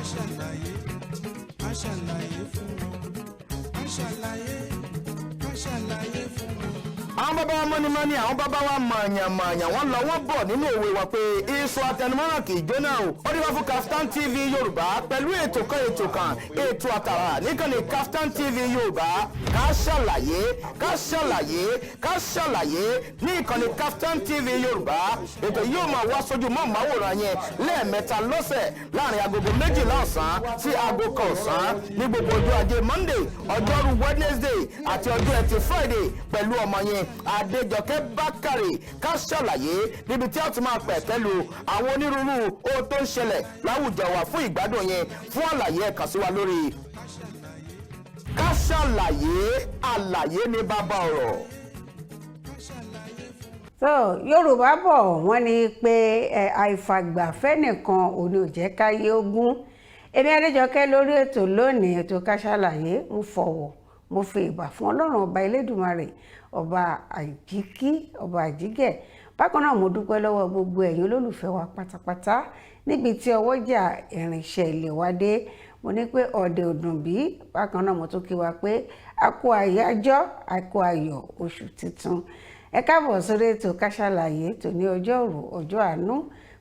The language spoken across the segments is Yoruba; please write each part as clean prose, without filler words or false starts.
Ká ṣàlàyé, ká ṣàlàyé fún wọn. Ká ṣàlàyé, ká ṣàlàyé fún wọn. Àwọn bàbá wa mọ́nímọ́ní, àwọn bàbá wa mọ̀ọ̀yàn-mọ̀ọ̀yàn, wọ́n lọ, wọ́n bọ̀ nínú òwe wa pé iṣu atẹnumọ́ràn kì í jóná o. Ó dé wá fún Kaftan TV Yorùbá pẹ̀lú ètò kan, ètò kan, ètò àtàrà níkànnì Kaftan TV Yorùbá, Ká Ṣàlàyé, Ká Ṣàlàyé, Ká Ṣàlàyé ní ìkànnì Kaftan TV Yorùbá. Ètò yóò máa wá sójú mọ́ màwòrán yẹn lẹ́ẹ̀mẹ́ta lọ́sẹ̀, láàrin agogo 12 ọ̀sán sí aago 1 ọ̀sán, ní gbogbo ọjọ́ ajé Monday, ọjọ́rú Wednesday àti ọjọ́ ẹtì Friday, pẹ̀lú ọmọ yẹn Adéjọkẹ́ Bákàrè. Ká Ṣàlàyé, níbi tí a ti máa pẹ̀ pẹ̀lú àwọn onírúurú ohun tó ń ṣẹlẹ̀ láwùjọ wa fún ìgbádùn yẹn. Fún àlàyé, ẹ kàn sí wa lórí Ká Ṣàlàyé. Àlàyé ní bàbá ọ̀rọ̀. So Yorùbá bọ̀, wọ́n ní pé ẹ àìfàgbàfẹ́ nìkan òní ò jẹ́ káyé ogún. Èmi Adéjọkẹ́ lórí ètò lónìí, ètò Ká Ṣàlàyé. Mo fọ̀wọ̀, mo fi ìbà fún Ọlọ́run Ọba Elédùmarè, Ọba àjíkí, Ọba àjígẹ̀. Bákan náà, mo dúpẹ́ lọ́wọ́ gbogbo ẹ̀yin olólùfẹ́ wa pátápátá níbi tí ọwọ́jà ìrìnsẹ̀ ilé wa dé. Mo ní pé ọ̀dẹ̀ òdùn bí. Bákan náà, mo tún kí wa pé a kú àyájọ́, a kú ayọ̀ oṣù tuntun. Ẹ káàbọ̀ sórí ètò Ká Ṣàlàyé tòní, ọjọ́rú, ọjọ́ àánú.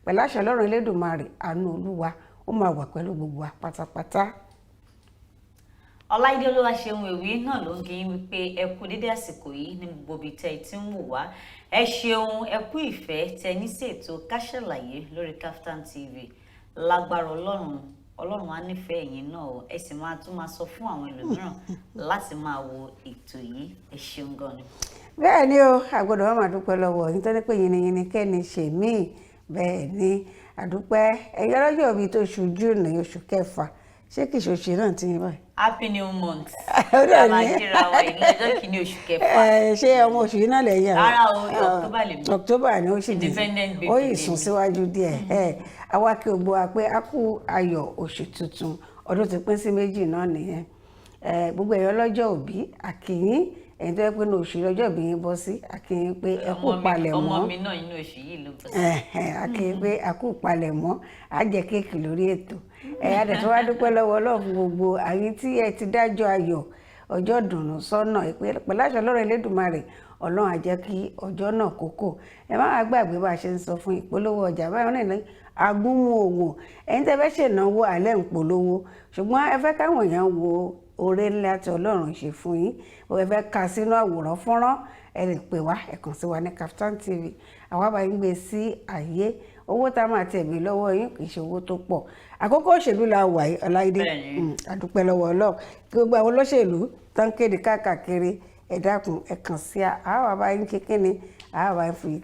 Pẹ̀lú àṣẹ Ọlọ́run Elédùmarè, àánú Olúwa ó máa wà pẹ̀lú gbogbo wa pátápátá. Ọláìdé Olúwaṣeun Èwí náà ló ń kí yín wípé ẹ kú dédé àsìkò yìí ní gbogbo ibi tẹ́ ẹ ti ń wò wá. Ẹ ṣeun, ẹ kú ìfẹ́ tẹ́ ní sí ètò Ká Ṣàlàyé lórí Kaftan TV. Lágbára Ọlọ́run, Ọlọ́run á nífẹ̀ẹ́ ẹ̀yin náà o. Ẹ sì máa tún máa sọ fún àwọn ẹlòmíràn láti máa wo ètò yìí. Ẹ ṣeun gan ni. Bẹ́ẹ̀ ni o, àgbọ́dọ̀ wọn máa dúpẹ́ lọ́wọ́ yín tó ní pé yìnyín kẹ́ni ṣe míì. Bẹ́ẹ̀ ni, àdúpẹ́. Ẹ̀yin ọlọ́jọ́ ìbí tó ṣù June, oṣù kẹfà, ṣé kìí ṣe oṣù náà tí yín báyìí? Happy new month. Ó dẹ̀ A máa ní. kíra wa ìlú ọjọ́ kìíní oṣù kẹfà. Ẹ, ṣé ọmọ oṣù yìí náà lẹ́yìn? Rárá o, October lèmi. October ni ó sì di. Independent baby Ó yìí lèmi. sún síwájú díẹ̀. Ẹ àwa kí gbogbo wa pé a kú ayọ̀ oṣù tuntun. Ọdún ti pín sí méjì náà nìyẹn. Ẹ gbogbo ẹ̀yọ́ lọ́jọ́ òbí, àkìyín. Ẹ̀yin tó yẹ pé ní oṣù yìí lọ́jọ́ òbí yín bọ́ sí, àkìyín pé ẹ kú palẹ̀mọ́. Ọmọ mi náà, inú oṣù yìí ló bọ́ sí. Ẹ̀hẹ̀n, àkìyín pé a kú palẹ̀mọ́, á jẹ cake lórí ètò. Ẹ̀ a dẹ̀ tó wá dúpẹ́ lọ́wọ́ Ọlọ́run fún gbogbo àyín tí ẹ ti dájọ́ ayọ̀, ọjọ́ dùnú sọ́nà, pẹ̀lú àṣẹ Ọlọ́run Elédùmarè, Ọlọ́run á jẹ́ kí ọjọ́ náà kókò. Ẹ má wàá gbàgbé bá a ṣe ń sọ fún ìpolówó ọjà báyọ̀ náà ní agúnmu òwò. Ẹ̀yin tẹ́ fẹ́ ṣènáwó alẹ́ ń polówó, ṣùgbọ́n ẹ fẹ́ káwọn èèyàn wo oore ńlá tí Ọlọ́run ṣe fún yín, ẹ fẹ́ ka sínú àwòrán fọ́nrán, ẹ lè pè wá, ẹ kàn sí wa ní Kaftan TV. Àwa bá yín gbé sí àyè. Owó tá a máa tẹ̀ mí lọ́wọ́ yín kì í ṣe owó tó pọ̀. Àkókò òṣèlú la wà yìí, Ọláìdé. A dúpẹ́ lọ́wọ́ Ọlọ́run. Kí gbogbo àwọn olóṣèlú tó ń kéde káàkiri, ẹ dákun, ẹ kàn sí a. Àwa bá yín ṣe kíni, àwa bá yín fi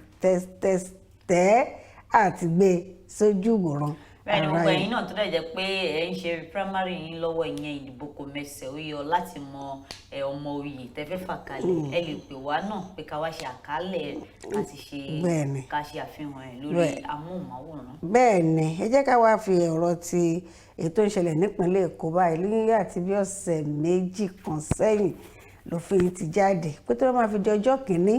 tẹ́ àti gbé sójú ìwòran. Bẹ́ẹ̀ ni, gbogbo ara ẹ̀yin náà tó dẹ̀ jẹ́ pé ẹ ń ṣe primary yín lọ́wọ́, ìyẹn ìdìbò kò mẹsẹ̀ ó yọ láti mọ ẹ ọmọ oyè tẹ́fẹ́ fà kalẹ̀, ẹ lè pè wá náà pé ká wá ṣe àkálẹ̀ láti ṣe ká ṣe àfihàn ẹ̀ lórí amóhùnmáwòrán. Bẹ́ẹ̀ ni, ẹ jẹ́ ká wá fi ọ̀rọ̀ ti ètò ìṣẹ̀lẹ̀ nípínlẹ̀ Èkó báyìí. Ní àti bí ọ̀sẹ̀ 2 kan sẹ́yìn lòfin ti jáde pé tó máa fi di ọjọ́ kìíní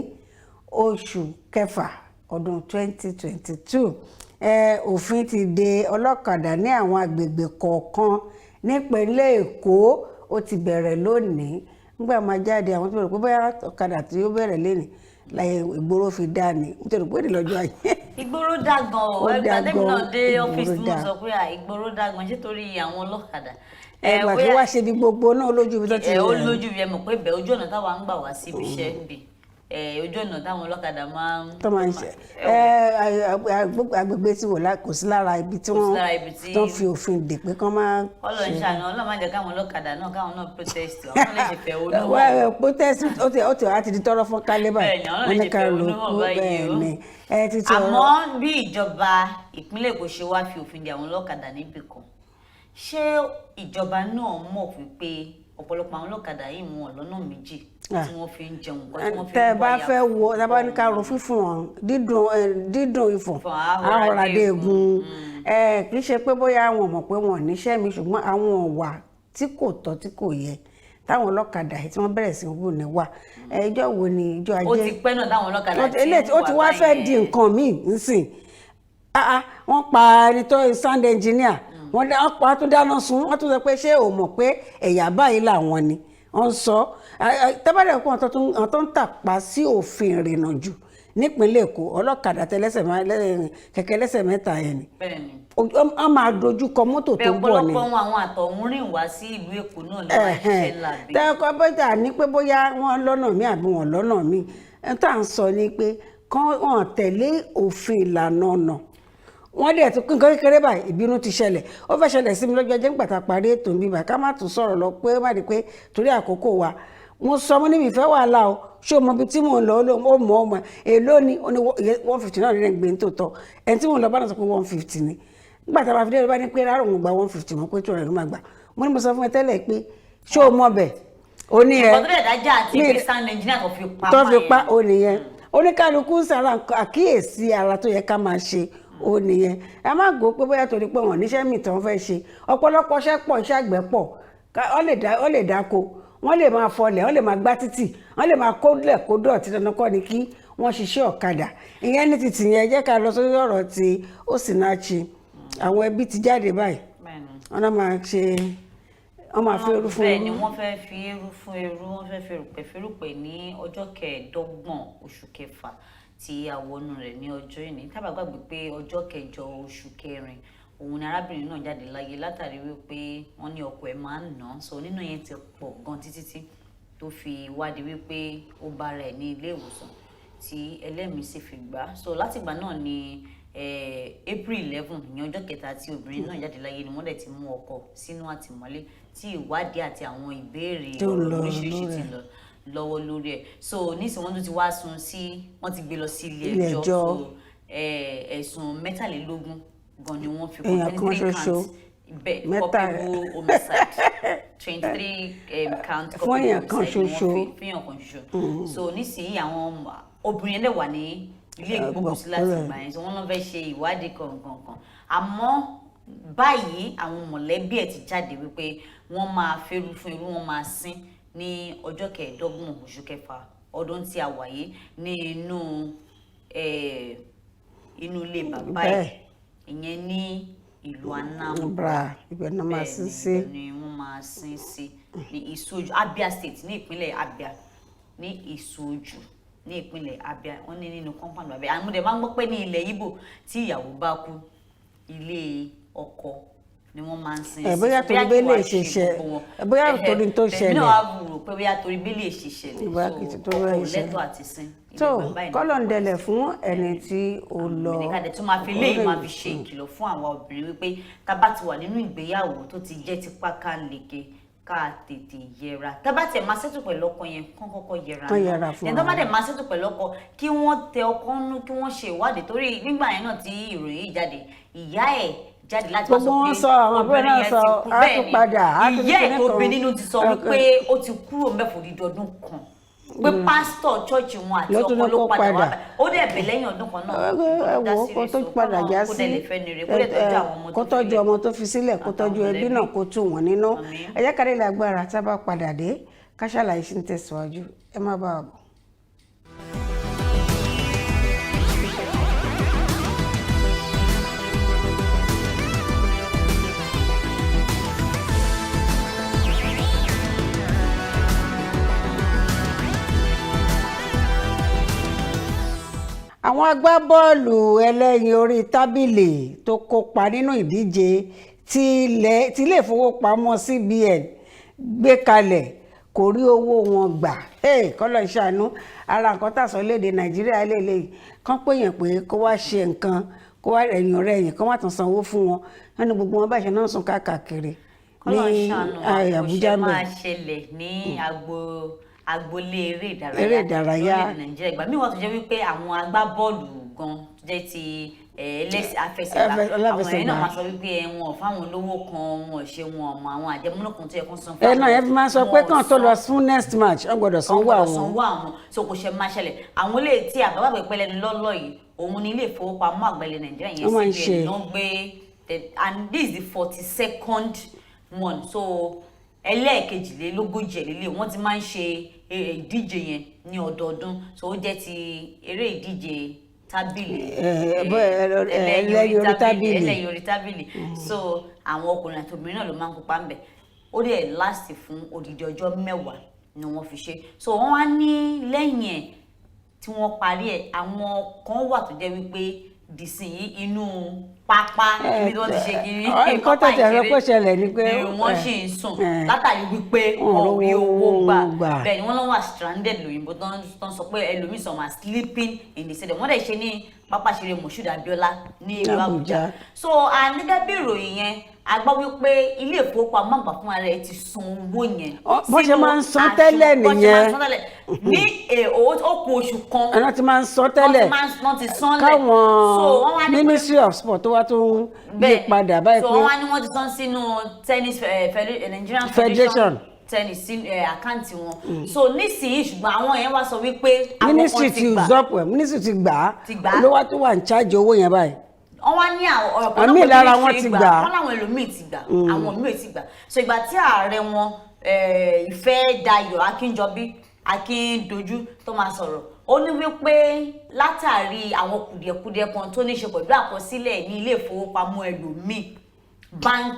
oṣù kẹfà ọdún 2022, òfin ti de ọlọ́kadà ní àwọn agbègbè kọ̀ọ̀kan nípínlẹ̀ Èkó. Ó ti bẹ̀rẹ̀ lónìí. Nígbà máa jáde, àwọn tó bẹ̀rẹ̀ pé bóyá ọ̀kadà tí ó bẹ̀rẹ̀ lénìí láyé ìgboro fi dá ni, nítorí pé ní lọ́jọ́ ayé. Ìgboro dá gan o. Ó dá Ẹgbẹ́ tẹ́mi gan, náà dé ọ́fíìsì, ìgboro mo dá. sọ pé à, ìgboro dá gan. Ṣé torí àwọn ọlọ́kadà? Ẹgbà tí wàá ṣe bí gbogbo náà lójú ibi tó ti Ẹ ó rẹ̀. lójú bí ẹ mọ̀ pé ibẹ̀ ojú ọ̀nà táwa ń gbà wá síbi iṣẹ́ ń bì, ẹ ojú ọ̀nà táwọn ọlọ́kadà máa ń Tó máa ń ṣe ẹ agbègbè tí wò kò sí lára ibi tí Kò sí wọ́n lára ibi tí tó fi òfin dè pé kán máa Ọlọ́run ṣàánú, Ọlọ́run má jẹ́ káwọn ọlọ́kadà náà, káwọn náà protest, àwọn lè ṣe fẹ̀hónú Wá, hàn. ẹ, protest ó ti wá ti di tọrọ fún kálẹ̀ báyìí. Bẹ́ẹ̀ni, àwọn náà Wọ́n lè ní ṣe ká fẹ̀hónú lò hàn kú báyìí bẹ́ẹ̀ o. ni ẹ ti ti ọ̀rọ̀. Àmọ́ bí ìjọba ìpínlẹ̀ Èkó ṣe wá fi òfin de àwọn ọlọ́kadà níbì kan, ṣé ìjọba náà mọ̀ wípé ọ̀pọ̀lọpọ̀ àwọn ọlọ́kadà yìí mú wọn lọ́nà méjì tí wọ́n fi ń jẹun, nǹkan tí wọ́n fi Tẹ ń bá bọ́ fẹ́ wo, tẹ bá ní ká ro fífún ọ dídùn, ẹ, dídùn ìfọ̀n Ìfọ̀n àhọ̀ràdé. Àhọ̀ràdé egun. Ẹ kì í ṣe pé bóyá àwọn mọ̀ pé wọn ò níṣẹ́ mi, ṣùgbọ́n àwọn ọ̀wà tí kò tọ́, tí kò yẹ táwọn ọlọ́kadà yìí tí wọ́n bẹ̀rẹ̀ sí í wù ní wà. Ẹ ìjọ wo ni ìjọ ajé? Ó ti pẹ́ náà táwọn ọlọ́kadà ti ń Ó ti wà wá fẹ́ báyẹn. di nǹkan míì nsìn. Ah, ah, wọ́n pa ẹni tó sound engineer. Wọ́n wọ́n tún dáná sun. Wọ́n tún sọ pé, ṣé o mọ̀ pé ẹ̀yà báyìí làwọn ni wọ́n sọ tábàdà kó àwọn tó ń tàpá sí òfin ìrìnnà jù nípínlẹ̀ Èkó, ọlọ́kadà tẹlẹ́sẹ̀ kẹ̀kẹ́ lẹ́sẹ̀ mẹ́ta yẹn ni. Wọ́n máa dojú kọ mọ́tò tó ń bọ̀ ni. Bẹ́ẹ̀, ọ̀pọ̀lọpọ̀ wọn, àwọn àtọ̀hún rìn wá sí ìlú Èkó náà ló máa ṣiṣẹ́ lábẹ́. Tẹ́kọ̀ bẹ́tà ní pé bóyá wọ́n lọ́nà míì àbí wọ́n lọ́nà míì, ẹ̀ tá à ń sọ ni pé kán wọ́n tẹ̀lé òfin ìlànà ọ̀nà. Wọ́n dẹ̀ tún nǹkan kékeré báyìí, ìbínú ti ṣẹlẹ̀. Ó fẹ́ ṣẹlẹ̀ sí mi lọ́jọ́ ajé nígbà tá a parí ètò ń bíbà. Ká má tún sọ̀rọ̀ lọ pé má di pé torí àkókò wa, mo sọ mo ní mi fẹ́ wàhálà o. Ṣé o mọ ibi tí mò ń lọ? Ó mọ̀, ó mọ̀. Èló ni? Ó ní 150 náà ní gbé nítòótọ́. Ẹni tí mò ń lọ bá náà sọ pé 150 ni. Nígbà tá a bá fi dé, ló bá ní pé rárá, òun gba 150 mọ́, pé 200 ló máa gbà. Mo ní mo sọ fún ẹ tẹ́lẹ̀ pé ṣé o mọ bẹ̀? Ó ní ẹ Nǹkan tó dẹ̀ dájà àti ibi sound engineer tó fi pa tó fi máa pa yẹn. ó nìyẹn. Oníkálukú sára àkíyèsí ara tó yẹ ká máa ṣe, ó nìyẹn. Ẹ má gbọ́ pé bóyá torí pé wọ́n níṣẹ́ mìíràn tó ń fẹ́ ṣe. Ọ̀pọ̀lọpọ̀ iṣẹ́ pọ̀, iṣẹ́ àgbẹ̀ pọ̀. Wọ́n lè dáko, wọ́n lè máa fọlẹ̀, wọ́n lè máa gbá títì, wọ́n lè máa kólẹ̀ kó dọ̀tí. Dandan kọ́ ni kí wọ́n ṣiṣẹ́ ọ̀kadà. Ìyẹn ní títì yẹn. Jẹ́ ká lọ sórí ọ̀rọ̀ ti Osinachi. Àwọn ẹbí ti jáde báyìí. Wọ́n náà máa ṣe, wọ́n máa fi eru fún Bẹ́ẹ̀ ni. eru. Wọ́n fẹ́ fi eru fún eru, wọ́n fẹ́ fi erùpẹ̀ férùpẹ̀ ní ọjọ́ 25 oṣù kẹfà tí a wọnú rẹ̀ ní ọjọ́ ìní. Tábà gbàgbé pé ọjọ́ 8 oṣù kẹrin òun ni arábìnrin náà jáde láyé, látàrí wípé wọ́n ní ọkọ ẹ̀ máa ń nà án. So nínú yẹn ti pọ̀ gan títí tí tó fi wádìí wípé ó bára ẹ̀ ní ilé ìwòsàn tí ẹlẹ́mìí sì fi gbà á. So látìgbà náà ni April 11, ìyẹn ọjọ́ kẹta tí obìnrin náà jáde láyé, ni wọ́n dẹ̀ ti mú ọkọ sínú àtìmọ́lé, tí ìwádìí àti àwọn ìbéèrè tó ń ọ̀rọ̀ lọ oríṣiríṣi lórí ti ẹ̀. lọ lọ́wọ́ lórí ẹ̀. So nísìnyí wọ́n tún ti wá sún sí, wọ́n ti gbé lọ sí ilé ilé ẹjọ́. ẹjọ́. So ẹ̀sùn 23 gan ni wọ́n fi kàn. Èèyàn kan 23 ṣoṣo. counts bẹ́ẹ̀. Mẹ́ta. Culpable homicide, 23 count Fún culpable èèyàn kan homicide ni wọ́n ṣoṣo. fi fún èèyàn kan ṣoṣo. So nísìnyí àwọn obìnrin yẹn dẹ̀ wà ní ilé ìgbókùsí láti Ẹgbọ̀n gbà yẹn. So wọ́n lọ fẹ́ ṣe ìwádìí kọ̀ọ̀kan. Àmọ́ báyìí àwọn mọ̀lẹ́bí ẹ̀ ti jáde wípé wọ́n máa fẹ́rù fún irú, wọ́n máa sin ní ọjọ́ 25 oṣù kẹfà ọdún tí a wà yìí ní inú ilé bàbá ẹ̀, ìyẹn ní ìlú Anambra. Bra ibẹ̀ náà máa Bẹ́ẹ̀ sin ni, sí. ibẹ̀ ni wọ́n máa sin sí, ní Isuoju, Abia State, ní ìpínlẹ̀ Abia, ní Isuoju ní ìpínlẹ̀ Abia. Wọ́n ní nínú compound bàbá ẹ̀. Àwọn ọmọdé máa ń gbọ́ pé ní ilẹ̀ Ìgbò, tí ìyàwó bá kú, ilé ọkọ ni wọ́n máa ń sin Ẹ, sí. bóyá So, torí kí bẹ́ẹ̀ lè wàá ṣe ṣe gbogbo wọn. bóyá Ẹhẹ́, torí tó bẹ́ẹ̀ ṣẹlẹ̀. náà wá rò pé bóyá torí bẹ́ẹ̀ lè ṣe ṣẹlẹ̀. Bóyá So kìí ṣe tó ọkọ bẹ́ẹ̀ ò ṣẹlẹ̀. lẹ́tọ̀ọ́ àti sin ilé Tó bàbá ẹ̀ ní kọ́lọ̀ ń ọkọ dẹlẹ̀ àti fún ẹni tí ó lọ. Ká dẹ̀ tún máa fi léyìí máa fi ṣe ìkìlọ̀ fún àwa obìnrin wípé tá bá ti wà nínú ìgbéyàwó tó ti jẹ́ tipá ká leke, ká tètè yẹra. Tá bá tiẹ̀ máa ṣètò pẹ̀lú ọkọ yẹn, kán kọ́kọ́ yẹra Kán náà. yẹra fún Then tó bá ara dẹ̀ máa ṣètò pẹ̀lú ọkọ, kí wọ́n tẹ ọkọ nú, kí wọ́n ṣe ìwádìí, torí nígbà yẹn náà tí ìròyìn yìí jáde, ìyá ẹ̀ jáde láti wá Gbogbo sọ wọn pé sọ, àwọn àbúrò obìnrin náà yẹn sọ, ti kú. á Bẹ́ẹ̀ tún ni, padà, á tún ìyá ní ẹ̀ tó kinní bí kan. nínú ti sọ wípé ó ti kúrò mẹ́fò dídí ọdún kan, pé pásítọ̀ chọ́ọ̀chì wọn àti Ló tún ọkọ ní ló kó padà wá padà. bá. Ó dẹ̀ bẹ̀ lẹ́yìn ọdún kan náà. Ẹ Dá wo sí kó rẹ̀ tó sọ, padà kọ́nà já kó sí dẹ̀ lè fẹ́ ni rẹ̀, kó dẹ̀ tọ́jú àwọn ọmọ kó tó fi tọ́jú sílẹ̀. ọmọ tó fi sílẹ̀, kó Àtàwọn tọ́jú ẹbí mọ̀lẹ́bí. náà, kó tù wọ́n nínú. Àmín. Ẹ jẹ́ ká dé lágbára. Tá a bá padà dé, Ká Ṣàlàyé ṣì ń tẹ̀síwájú. Ẹ má bá wa bọ̀. Àwọn agbábọ́ọ̀lù ẹlẹ́yin orí tábìlì tó kópa nínú ìdíje tí ilé ìfowópamọ́ CBN gbé kalẹ̀ kò rí owó wọn gbà. Hey, kọ́lọ̀ ìṣàánú. Ara nǹkan tà sọ léde Nàìjíríà lélẹ́yìí kán péyàn pé kó wá ṣe nǹkan, kó wá ẹ̀yìn ọ̀rẹ́ ẹ̀yìn kán má tún sanwó fún wọn. Wọn ní gbogbo wọn báyìí náà sùn káàkiri ní Kọ́lọ̀ ń ṣàánú wa. Kò Àbújá ṣe ń bẹ̀. máa ṣẹlẹ̀ ní agboolé eré ìdárayá Eré ìdárayá. lórílẹ̀ Nàìjíríà. Ìgbà míì wà tó jẹ́ wípé àwọn agbábọ́ọ̀lù gan tó jẹ́ ti ẹlẹ́sìn àfẹsẹ̀gbá, àwọn yẹn náà aláfẹsẹ̀gbá. máa sọ wípé wọn ò fáwọn olówó kan, wọn ò ṣe wọn ọmọ àwọn àjẹmọ́nú kan tó yẹ kó san Ẹ náà yẹn fi máa sọ pé wọn ò kàn tó san lọ fún next match, wọ́n gbọ́dọ̀ sanwó wọ́n gbọ́dọ̀ àwọn. Sanwó àwọn. So kò ṣe máa ṣẹlẹ̀. Àwọn ilé tí àbábà pẹpẹ lẹ́nu lọ́lọ́ yìí, òun ni ilé ìfowópamọ́ àgbà ilẹ̀ Nàìjíríà Wọ́n máa ń yẹn CBN ṣe. ló ń gbé and this is the 42nd one. So 42 ẹ̀ lélẹ̀ wọ́n ti máa ń ṣe ìdíje yẹn ní ọdọọdún. So ó jẹ́ ti eré ìdíje. tábìlì. Ẹlẹ́yin orí tábìlì. Ẹlẹ́yin orí tábìlì. So àwọn ọkùnrin àti obìnrin náà ló máa ń kópa ńbẹ̀. Ó dẹ̀ last fún odidi ọjọ́ 10 ni wọ́n fi ṣe. So wọ́n wá ní lẹ́yìn ẹ̀ tí wọ́n parí ẹ̀, àwọn kan wà tó jẹ́ wípé dìsìnyí inú pápá ibi tí wọ́n ti ṣe kiri Nǹkan tó tẹ̀ sọ pé ṣẹlẹ̀ ni pé ni wọ́n sì ń sùn látàrí wípé wọn wọn ò rí rówó owó gbà. gbà. Bẹ́ẹ̀ ni wọ́n lọ́ wà stranded lóyìnbó tó ń sọ pé ẹlòmíì sọ wà sleeping in the stadium. Wọ́n dẹ̀ ṣe ní pápá ìṣeré Moshood Abiola ní ìlú Àbújá. Àbújá. So gẹ́gẹ́ bí ìròyìn yẹn, a gbọ́ wípé ilé ìfowópamọ́ àgbà fúnra rẹ̀ ti san owó yẹn Bọ́n ṣe sínú máa ń san tẹ́lẹ̀ àsùnwọ̀n. Bọ́n ṣe máa ń nìyẹn. san tẹ́lẹ̀ ní ó kù oṣù kan. Ẹ̀rọ ti máa ń sọ tẹ́lẹ̀ Wọ́n ti san lẹ̀. So káwọn wọ́n wá ní pé Ministry of Sport tó wá tó ń yí bẹ́ẹ̀ padà báyìí so pé wọ́n wá ní wọ́n ti san sínú tennis Nigerian Federation. Federation tennis sí account wọn. So nísìnyí, ṣùgbọ́n àwọn yẹn wá sọ wípé àwọn Ministry kan ti ti gbà. zọpọ ẹ, ministry ti gbà á. Ti gbà á. Ló wá tó wà ń charge owó yẹn báyìí. Wọ́n wá ní àwọn ọ̀pọ̀lọpọ̀ Àmì lára wọn ministry ti gbà á. Wọ́n láwọn ẹlòmíì ti gbà, àwọn míì ti gbà. So ìgbà tí ààrẹ wọn, Ìfẹ́dayọ̀ Akínjọbí Akíndojú, tó máa sọ̀rọ̀, ó ní wípé látàrí àwọn kùdìẹ̀kudiẹ kan tó ní ṣe pẹ̀lú àkọsílẹ̀ ní ilé ìfowópamọ́ ẹlòmíì, bank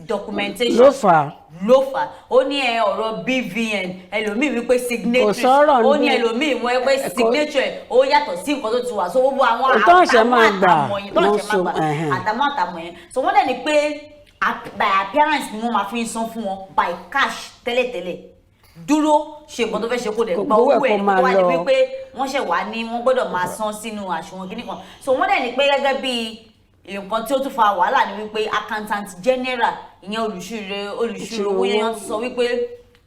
documentation Ló fà á. Ló fà á. Ó ní ẹ ọ̀rọ̀ BVN ẹlòmíì wípé signatory Kò sọ̀rọ̀ ó ní ẹlòmíì wọ́n pé signature ẹ̀ ó yàtọ̀ sí nǹkan tó ti wà. So gbogbo àwọn Tó ń ṣe máa gbà, àtàmọ̀ yẹn tó ń ló ṣe máa gbà, àtàmọ̀ àtàmọ̀ yẹn. So wọ́n dẹ̀ ní pé by appearance ni wọ́n máa fi ń san fún wọn, by cash tẹ́lẹ̀tẹ́lẹ̀. Dúró ṣe nǹkan tó fẹ́ ṣe, kó dẹ̀ Kò gba gbowó ẹ̀ owó ẹ̀ kó máa kó wá di lọ. wípé wọ́n ṣẹ̀ wá ní wọ́n gbọ́dọ̀ máa san sínú àsùnwọ̀n kíní kan. So wọ́n dẹ̀ ní pé gẹ́gẹ́ bí nǹkan tí ó tún fa wàhálà ni wípé accountant general, ìyẹn olùṣirò owó yẹn, wọ́n ti sọ wípé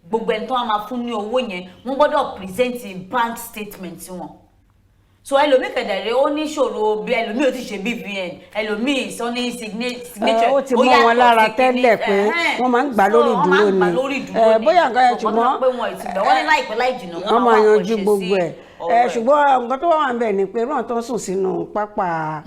gbogbo ẹni tó wá máa fún ní owó yẹn, wọ́n gbọ́dọ̀ present bank statement wọn. So ẹlòmíì kẹdẹrẹ ó ní ṣòro bí ẹlòmíì ò ti ṣe BVN, ẹlòmíì sọ ní signature Ó ti mọ́ yàtọ̀ wọn lára sí kíní, tẹ́lẹ̀ pé wọ́n máa ń gbà So, lórí wọ́n máa ń ìdúró gbà ni. lórí ìdúró ni. Bóyá nǹkan yẹn, So, wọ́n ṣùgbọ́n pé wọn ì ti gbà wọ́n ní láìpẹ́ láì jìnnà wọ́n máa wá yanjú àkànṣe gbogbo sí ẹ̀. ọ̀rọ̀ ẹ̀. Ṣùgbọ́n nǹkan tó wà ń bẹ̀ ni pé irú àwọn tó ń sùn sínú pápá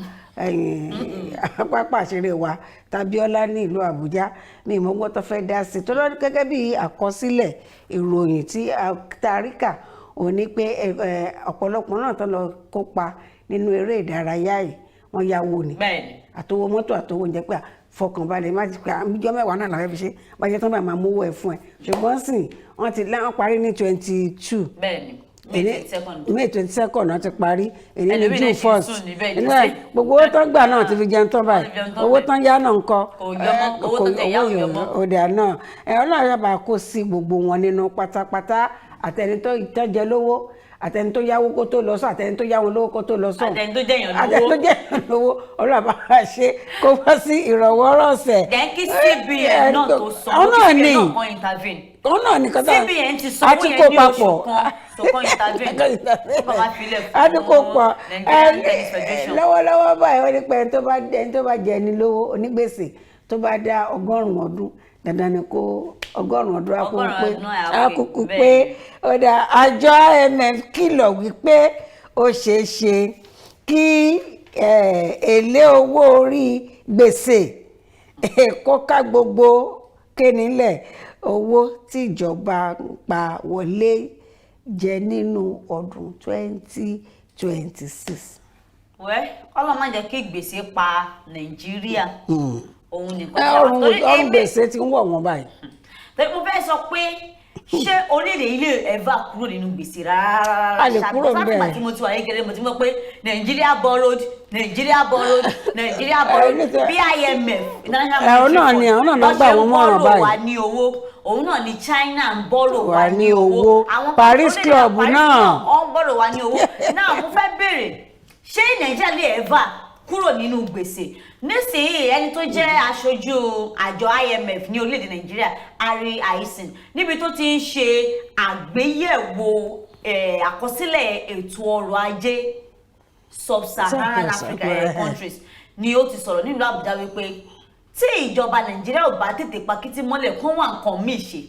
àṣeré wa Tabiola ní ìlú Àbújá ní ìmọ̀gbọ́n tó fẹ́ dá sí tó lọ gẹ́gẹ́ bí àkọsílẹ̀ ìròyìn tí a tarí kà, òun ni pé ọ̀pọ̀lọpọ̀ náà tó lọ kópa nínú eré ìdárayá yìí, wọ́n yáwó ni, àtowó mọ́tò, àtowó oúnjẹ, pé à, fọkànbalẹ̀, má ti pé àmìjọ 10 náà làwọn fi ṣe bá ṣe tán báyìí, máa mówó ẹ̀ fún ẹ. Ṣùgbọ́n sìn wọ́n ti láwọn parí ní 22. Bẹ́ẹ̀ni, May 22. May 22 náà ti parí, èyí ní Ẹlòmíì June náà ṣì ń 1st. sùn níbẹ̀ Inú jù ẹ̀ sí. Gbogbo owó tán gbà náà ti fi jẹun tán báyìí. Wọ́n ti fi jẹun tán Owó báyìí. tán yá náà ń kọ́. Kò yọ mọ́, owó tó tẹ̀ yá ò yọ mọ́. Ọ̀dà náà ẹ, Ọlọ́run yóò bá kó sí gbogbo wọn nínú pátápátá, àtẹni tó tọ́jẹ lówó, àtẹni tó yáwó kó tó lọ sọ, àtẹni tó yáwó lówó kó tó lọ sọ, Àtẹni tó jẹ̀yàn lówó. àtẹni tó jẹ̀yàn lówó. Ọlọ́run bá wá ṣe kó wá sí ìrọ̀wọ́rọ̀sẹ̀. Then kí CBN náà tó san Àwọn owó, náà kí CBN ni náà kan intervene. Òun náà ní kọ́tà. CBN ti sanwó Àti yẹn kó ní oṣù papọ̀. kan tó kàn intervene. Kó bàbá filẹ̀ fún A ti kó pọ̀. Nigerian Tennis Federation. Lọ́wọ́lọ́wọ́ báyìí, wọ́n ní pé ẹni tó bá jẹ ẹni lówó, onígbèsè tó bá dá 100 ọdún, dandan ni kó 100 ọdún á kúkú 100 pé ọdún á á pé, kúkú bẹ́ẹ̀ pé. Ó dá àjọ IMF kìlọ̀ wípé ó ṣeé ṣe kí èlé owó orí gbèsè kó ká gbogbo kénílẹ̀ owó tí ìjọba ń pa wọlé jẹ nínú ọdún 2026. Wẹ́ Ọlọ́run má jẹ́ kí gbèsè pa Nàìjíríà, òun nìkan Ẹ, tí a wà. ọrùn Torí ọrùn gbèsè ti ń wọ̀ wọ́n báyìí. Torí mo fẹ́ sọ pé ṣé orílẹ̀ ilé ẹ̀fà kúrò nínú gbèsè rárá? A lè kúrò Látìgbà ńbẹ̀. tí mo ti wà kékeré, mo ti mọ̀ pé Nàìjíríà borrowed, Nàìjíríà borrowed, Nàìjíríà borrowed. Nítorí- Bí IMF, International Ẹ, òun náà Monetary ni, Fund, àwọn náà ló bọ́n gbà ṣe ń wọ́n mọ̀ràn borrow báyìí. wa ní owó, òun náà ni China ń borrow Wà wa ní ní owó. owó. Àwọn Paris orílẹ̀-èdè Club Paris náà. Club, wọ́n ń borrow wa ní owó náà. Mo fẹ́ béèrè, ṣé Nàìjíríà lè ever kúrò nínú gbèsè nísìnyí? Ẹni tó jẹ́ aṣojú àjọ IMF ní orílẹ̀-èdè Nàìjíríà, Harry Aisin, níbi tó ti ń ṣe àgbéyẹ̀wò àkọsílẹ̀ ètò ọrọ̀ ajé sub-Saharan Sub-Saharan Africa countries ni ó ti sọ̀rọ̀ nílùú Àbújá wípé tí ìjọba Nàìjíríà ò bá tètè pakítí mọ́lẹ̀, kán wá nǹkan míì ṣe,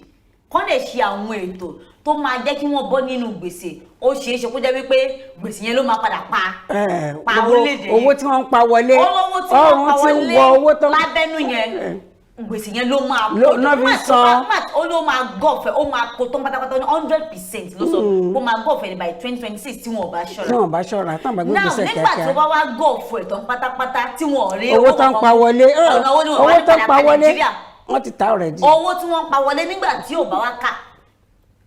kán lè ṣe àwọn ètò tó máa jẹ́ kí wọ́n bọ́ nínú gbèsè, ó ṣeé ṣe kó jẹ́ wípé gbèsè yẹn ló máa padà pa Gbogbo orílẹ̀-èdè yìí. owó tí wọ́n ń pa wọlé, Olówó tí wọ́n ọrùn pa tí ń wọlé wọ owó tó lábẹ́nú yẹn. Gbèsè yẹn ló máa Ló- kó náà fi tó. Má- san. ó ló máa gọ̀fẹ̀, ó máa kó tán pátápátá ní 100% ló sọ. Ó máa gọ̀fẹ̀ ní by 2026 tí wọn ò bá ṣọ́ra. Tí wọn bá ṣọ́ra, tán bá gbé Now, gbèsè nígbà tó kíákíá. bá wá gọ̀fẹ̀ tán pátápátá tí wọn ò rí Owó tó ń pa wọlé, ọ̀nà owó ni wọn owó wá tó ń ní pa padà wọlé, Nàìjíríà. wọ́n ti ta already. Owó tí wọ́n ń pa wọlé nígbà tí ò bá wá ká,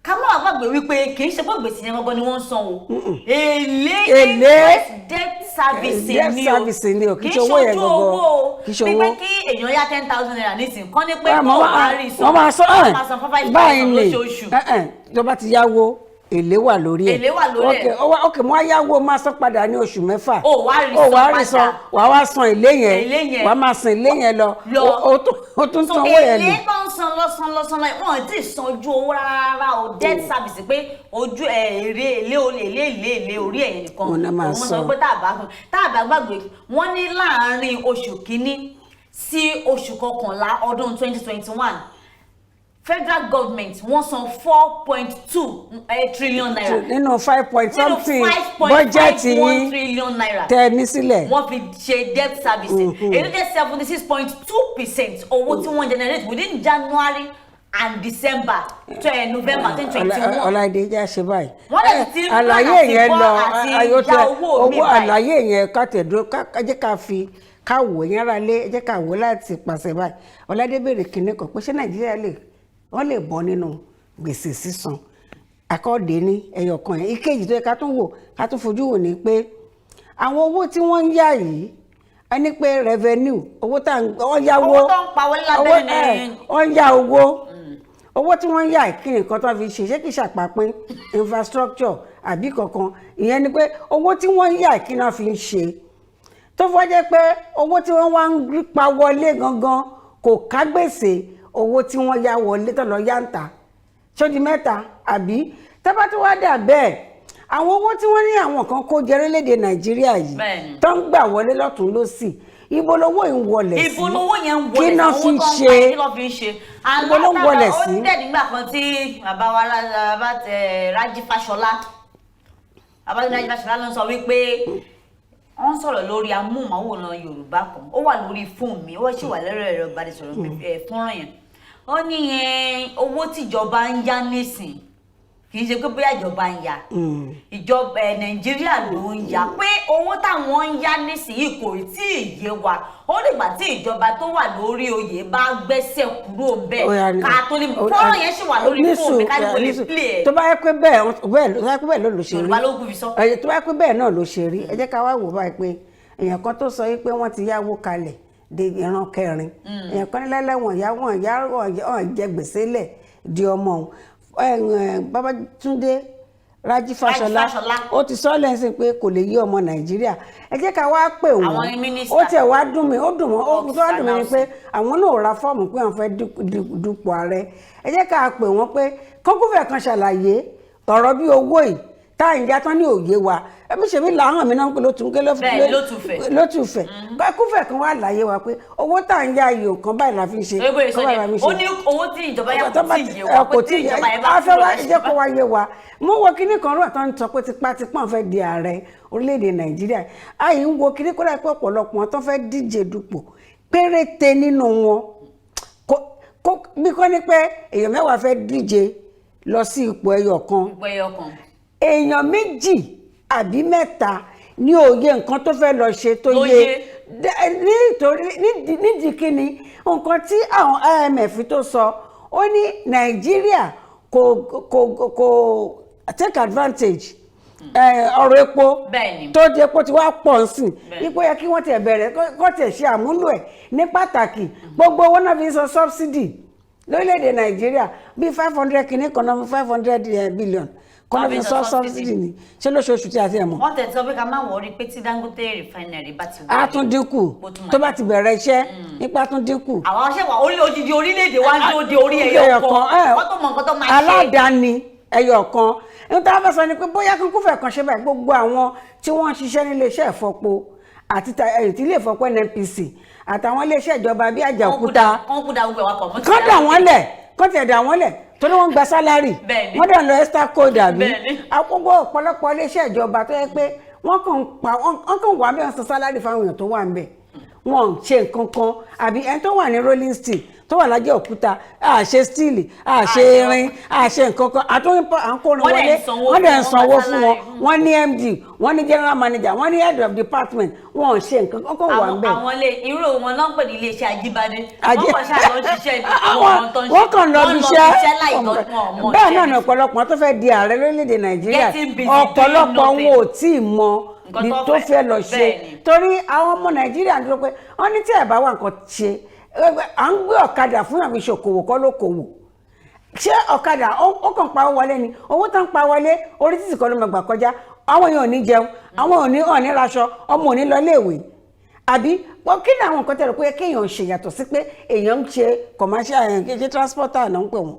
ká má wàá gbàgbé wípé kì í ṣe pé gbèsè yẹn gangan ni wọ́n ń san o, èlé, Èlé. interest, debt servicing Debt ni o. servicing ni o, kì í Kì ṣe í owó yẹn ṣojú gangan. owó o. Kì í ṣe Pípé owó. kí èèyàn yá ₦10,000 nísìnyí kọ́ ní pé Wọ́n kó o máa bá rí san, wọ́n máa sọ wọ́n máa san five báyìí thousand ni lóṣooṣù. Tó bá ti yáwó, èlé wà lórí ẹ̀. Èlé wà lórí ẹ̀. Ok, ó ok, mo wá yáwó, máa san padà ní oṣù 6. Ó wá rí Ó san wá rí padà. san, wàá wá san èlé yẹn. Èlé yẹn. Wàá máa san èlé yẹn lọ. Lọ. Ó tún So san owó yẹn èlé lò. tó ń san lọ́sàn lọ́sàn lọ́sàn, wọn ò tí ì san ojú owó rárá o. Debt service pé ojú ẹ, èrè, èlé olè, èlé, èlé, èlé orí ẹ̀yẹ nìkan Òun náà máa òun sọ san. pé tá a bá gbàgbé, wọ́n ní láàárín oṣù kínní sí oṣù kọkànlá ọdún 2021, federal government wọ́n san 4.2 trillion naira Nínú five point nínú something five point bọ́jẹ́tì five one yín trillion naira tẹ ní sílẹ̀. Wọ́n fi ṣe debt service. Èyí tó jẹ́ 76.2% owó tí wọ́n generate within January and December to November 2021. Ọláìdé, jẹ́ àṣẹ báyìí. Wọ́n dẹ̀ ti ń plan Àlàyé àti yẹn bọ́ lọ àti ayọ̀ ya owó mi owó báyìí. Àlàyé yẹn ká tẹ̀dúró, ká jẹ́ ká fi ká wò yẹn ara lé, ẹ jẹ́ ká wò láti pàṣẹ báyìí. Ọláìdé béèrè kínní kan pé ṣé Nàìjíríà lè, wọ́n lè bọ́ nínú gbèsè sísan? Àkọọ́dẹ ní ẹyọ kan yẹn. Ìkejì tó yẹ ká tún wò, ká tún fojú wò ní pé àwọn owó tí wọ́n ń yá yìí, a ní pé revenue, owó tá à ń wọ́n yáwó, Owó tó ń pa wọlé lábẹ́lẹ̀ owó, ní wọ́n yá owó, owó tí wọ́n ń yá, kí nǹkan tó fi ṣe? Ṣé kìí ṣàpapín infrastructure àbí kankan? Ìyẹn ni pé owó tí wọ́n ń yá, kí náà fi ń ṣe tó fọ́ jẹ́ pé owó tí wọ́n wá ń pa wọlé gangan kò ká gbèsè owó tí wọ́n yá wọlé tó lọ yá ń ta ṣó di mẹ́ta? Àbí tábà tó wá dà bẹ́ẹ̀, àwọn owó tí wọ́n ní àwọn kan kó jẹ orílẹ̀-èdè Nàìjíríà yìí tó ń gbà wọlé lọ́tún lọ́sì, ibo lowó yìí ń wọlé sí? Ibo lowó yẹn ń wọlé Kí náà sí? fi Owó tó ń ṣe? pa, kí ló fi ń ṣe? Ibo ló ń wọlé Ó sí? dẹ̀ nígbà kan tí bàbá wa bàbá tẹ Rájí Fáṣọlá, bàbá Rájí Fáṣọlá ló ń sọ wípé wọ́n sọ̀rọ̀ lórí amóhùnmáwòrán Yorùbá kan, ó wà lórí fóònù mi, ó sì wà lórí ẹ̀rọ ìbánisọ̀rọ̀ mi fọ́nrán yẹn. Ó ní yẹn owó tíjọba ń yá nísìn, kì í ṣe pé bóyá ìjọba ń yá, ìjọba Nàìjíríà ló ń yá, pé owó táwọn ń yá nísìnyí kò tí ì yé wa. Ó dìgbà tí ìjọba tó wà lórí oyè bá gbẹ́sẹ̀ kúrò ńbẹ̀ Ó yá ká tó lè. Fọ́nrán yẹn sì wà lórí fóònù mi, ká ní mo lè play ẹ̀. Tó bá yẹ pé bẹ́ẹ̀ bẹ́ẹ̀, tó bá yẹ pé bẹ́ẹ̀ ló ló ṣe rí. Yorùbá ló kú fi sọ. Tó bá yẹ pé bẹ́ẹ̀ náà ló ṣe rí, ẹ jẹ́ ká wá wò báyìí pé èèyàn kan tó sọ yìí pé wọ́n ti yáwó kalẹ̀ de ìran kẹrin, èèyàn kan ní lẹ́lẹ́ wọn yá wọn yá wọn jẹ gbèsè lẹ̀ di ọmọ òun. Babátúndé Rájí Fáṣọlá Fáṣọlá. ó ti sọ lẹ́sìn pé kò lè yí ọmọ Nàìjíríà. Ẹ jẹ́ ká wá pè wọ́n. Àwọn ni mínísítà. Ó tiẹ̀ wá dùn mí, ó dùn mọ́, ó tó wá dùn mí ni pé àwọn náà ò ra fọ́ọ̀mù pé àwọn fẹ́ dupò ààrẹ. Ẹ jẹ́ ká pè wọ́n pé kókúfẹ̀ kan ṣàlàyé ọ̀rọ̀ bí owó yìí tá à ń já tán ní òye wa. Ẹbí ṣe mí làhàn mi náà ń pè ló tún ké. Bẹ́ẹ̀, ló tún fẹ̀. Ló tún fẹ̀. Kókúfẹ̀ kan wá láyé wa pé owó tá à ń yá yìí, nǹkan báyìí la fi ń ṣe, Ewé nǹkan báyìí la fi ń ìsọdẹ ṣe. Ó ní owó tí ìjọba yá Tó kò bá tí ì yé wa, kò pé tí tí ìjọba yẹn bá a fẹ́ kúrò wá láti jẹ́ kó wá yé wa. Mo wo kinní kan rọ̀ tó ń sọ pé tipátipá fẹ́ di ààrẹ orílẹ̀-èdè Nàìjíríà. Àyè ń wo kinní kó dà pé ọ̀pọ̀lọpọ̀ wọn tó fẹ́ díje dupò, péréte nínú wọn kó bí kò ní pé èèyàn 10 fẹ́ díje lọ sí ipò ẹyọ kan, Ipò ẹyọ kan, èèyàn méjì àbí mẹ́ta ní òye nǹkan tó fẹ́ lọ ṣe tó Ló yé yé. Nítorí nídìí kíni nǹkan tí àwọn IMF tó sọ, ó ní Nàìjíríà kò take advantage ọ̀rọ̀ epo tó di epo tí wàá pọ̀ ń sìn. Ipò yẹ kí wọ́n tiẹ̀ bẹ̀rẹ̀ kó tiẹ̀ ṣe àmúlò ẹ̀ ní pàtàkì. Gbogbo owó náà fi ń san subsidy lórílẹ̀‐èdè Nàìjíríà, bíi 500 kìíní kan náà, 500 billion kan náà fi ń san subsidy ní ṣé lóṣooṣù tí a ti ẹ̀ mọ̀. Wọ́n tẹ̀ sọ pé ká má worry pé tí Dangote refinery bá ti wọlé, Á tún dínkù. ó tún máa Tó bá ti bẹ̀rẹ̀ iṣẹ́ nípa tún dínkù. Àwọn aṣẹ́wà orí odidi orílẹ̀-èdè wa ń dúró de orí ẹyọ kan, wọ́n tó mọ nǹkan tó máa ṣe. Aládàáni ẹyọ kan. Ní tá a fẹ́ sọ ni pé bóyá kíkú fẹ́ kan ṣe báyìí, gbogbo àwọn tí wọ́n ń ṣiṣẹ́ nílé iṣẹ́ ìfọpo àti tí ilé ìfọpo NNPC àtàwọn ilé iṣẹ́ ìjọba bíi Àjàòkúta, Kán kú da gbogbo ẹ̀wà pọ̀ mọ́ ti kán dà wọ́n lẹ̀, kán tiẹ̀ dà wọ́n lẹ̀ torí wọ́n ń gba salary. Wọ́n dẹ̀ ń lọ extra code àbí àkókò. Ọ̀pọ̀lọpọ̀ ilé iṣẹ́ ìjọba tó yẹ pé wọ́n kàn ń pa wọ́n kàn wà bẹ́ẹ̀, san salary fáwọn èèyàn tó wà ń bẹ̀, wọ́n ò ṣe nǹkan kan. Àbí ẹni tó wà ní rolling steel tó wà lájẹ́ òkúta, a ṣe steel, a ṣe irin, a ṣe nǹkan kan, àtúntò à ń kórin Wọ́n dẹ̀ wọlé. ń sanwó Wọ́n dẹ̀ ń fún wọn, sanwó wọ́n fún wọn. salary. Wọ́n ní MD, wọ́n ní general manager, wọ́n ní head of department. Wọ́n ò ṣe nǹkan kọ́kọ́ wà ń Àwọn bẹ̀. àwọn ilé irú wọn ló ń pè ní iléeṣẹ́ ajíbádé. Ajé- Wọ́n kàn ṣáà lọ ṣiṣẹ́ ní àwọn ọmọ tó ń ṣe. Wọ́n kàn lọ Wọ́n bí lọ iṣẹ́. iṣẹ́ láì lọ wọn ò mọ Bẹ́ẹ̀ iṣẹ́ náà ni ní. ọ̀pọ̀lọpọ̀ tó fẹ́ di ààrẹ lórílẹ̀‐èdè Nàìjíríà, Getting busy ọ̀pọ̀lọpọ̀ doing wọn nothing. ò tí ì mọ Nǹkan ní tó tó fẹ́. fẹ́ lọ ṣe. Bẹ́ẹ̀ ni. Torí àwọn ọmọ Nàìjíríà ń dúró pé wọ́n ní tí ẹ̀ bá wà nǹkan ṣe, à ń gbé ọ̀kadà fún àwọn ìṣòkòwò kọ́ ló kòwò ṣé ọ̀kadà ó kàn pa owó wọlé ni. Owó tó ń pa wọlé, orí títì kan ló máa gbà kọjá. Àwọn èèyàn ò ní jẹun, àwọn ò ní raṣọ, ọmọ ò ní lọ iléèwé. Àbí wọ́n kí ni àwọn nǹkan tẹ̀lé pé kéèyàn ṣe yàtọ̀ sí pé èèyàn ń ṣe commercial ẹ̀, ṣe transporter náà ń pè wọ́n?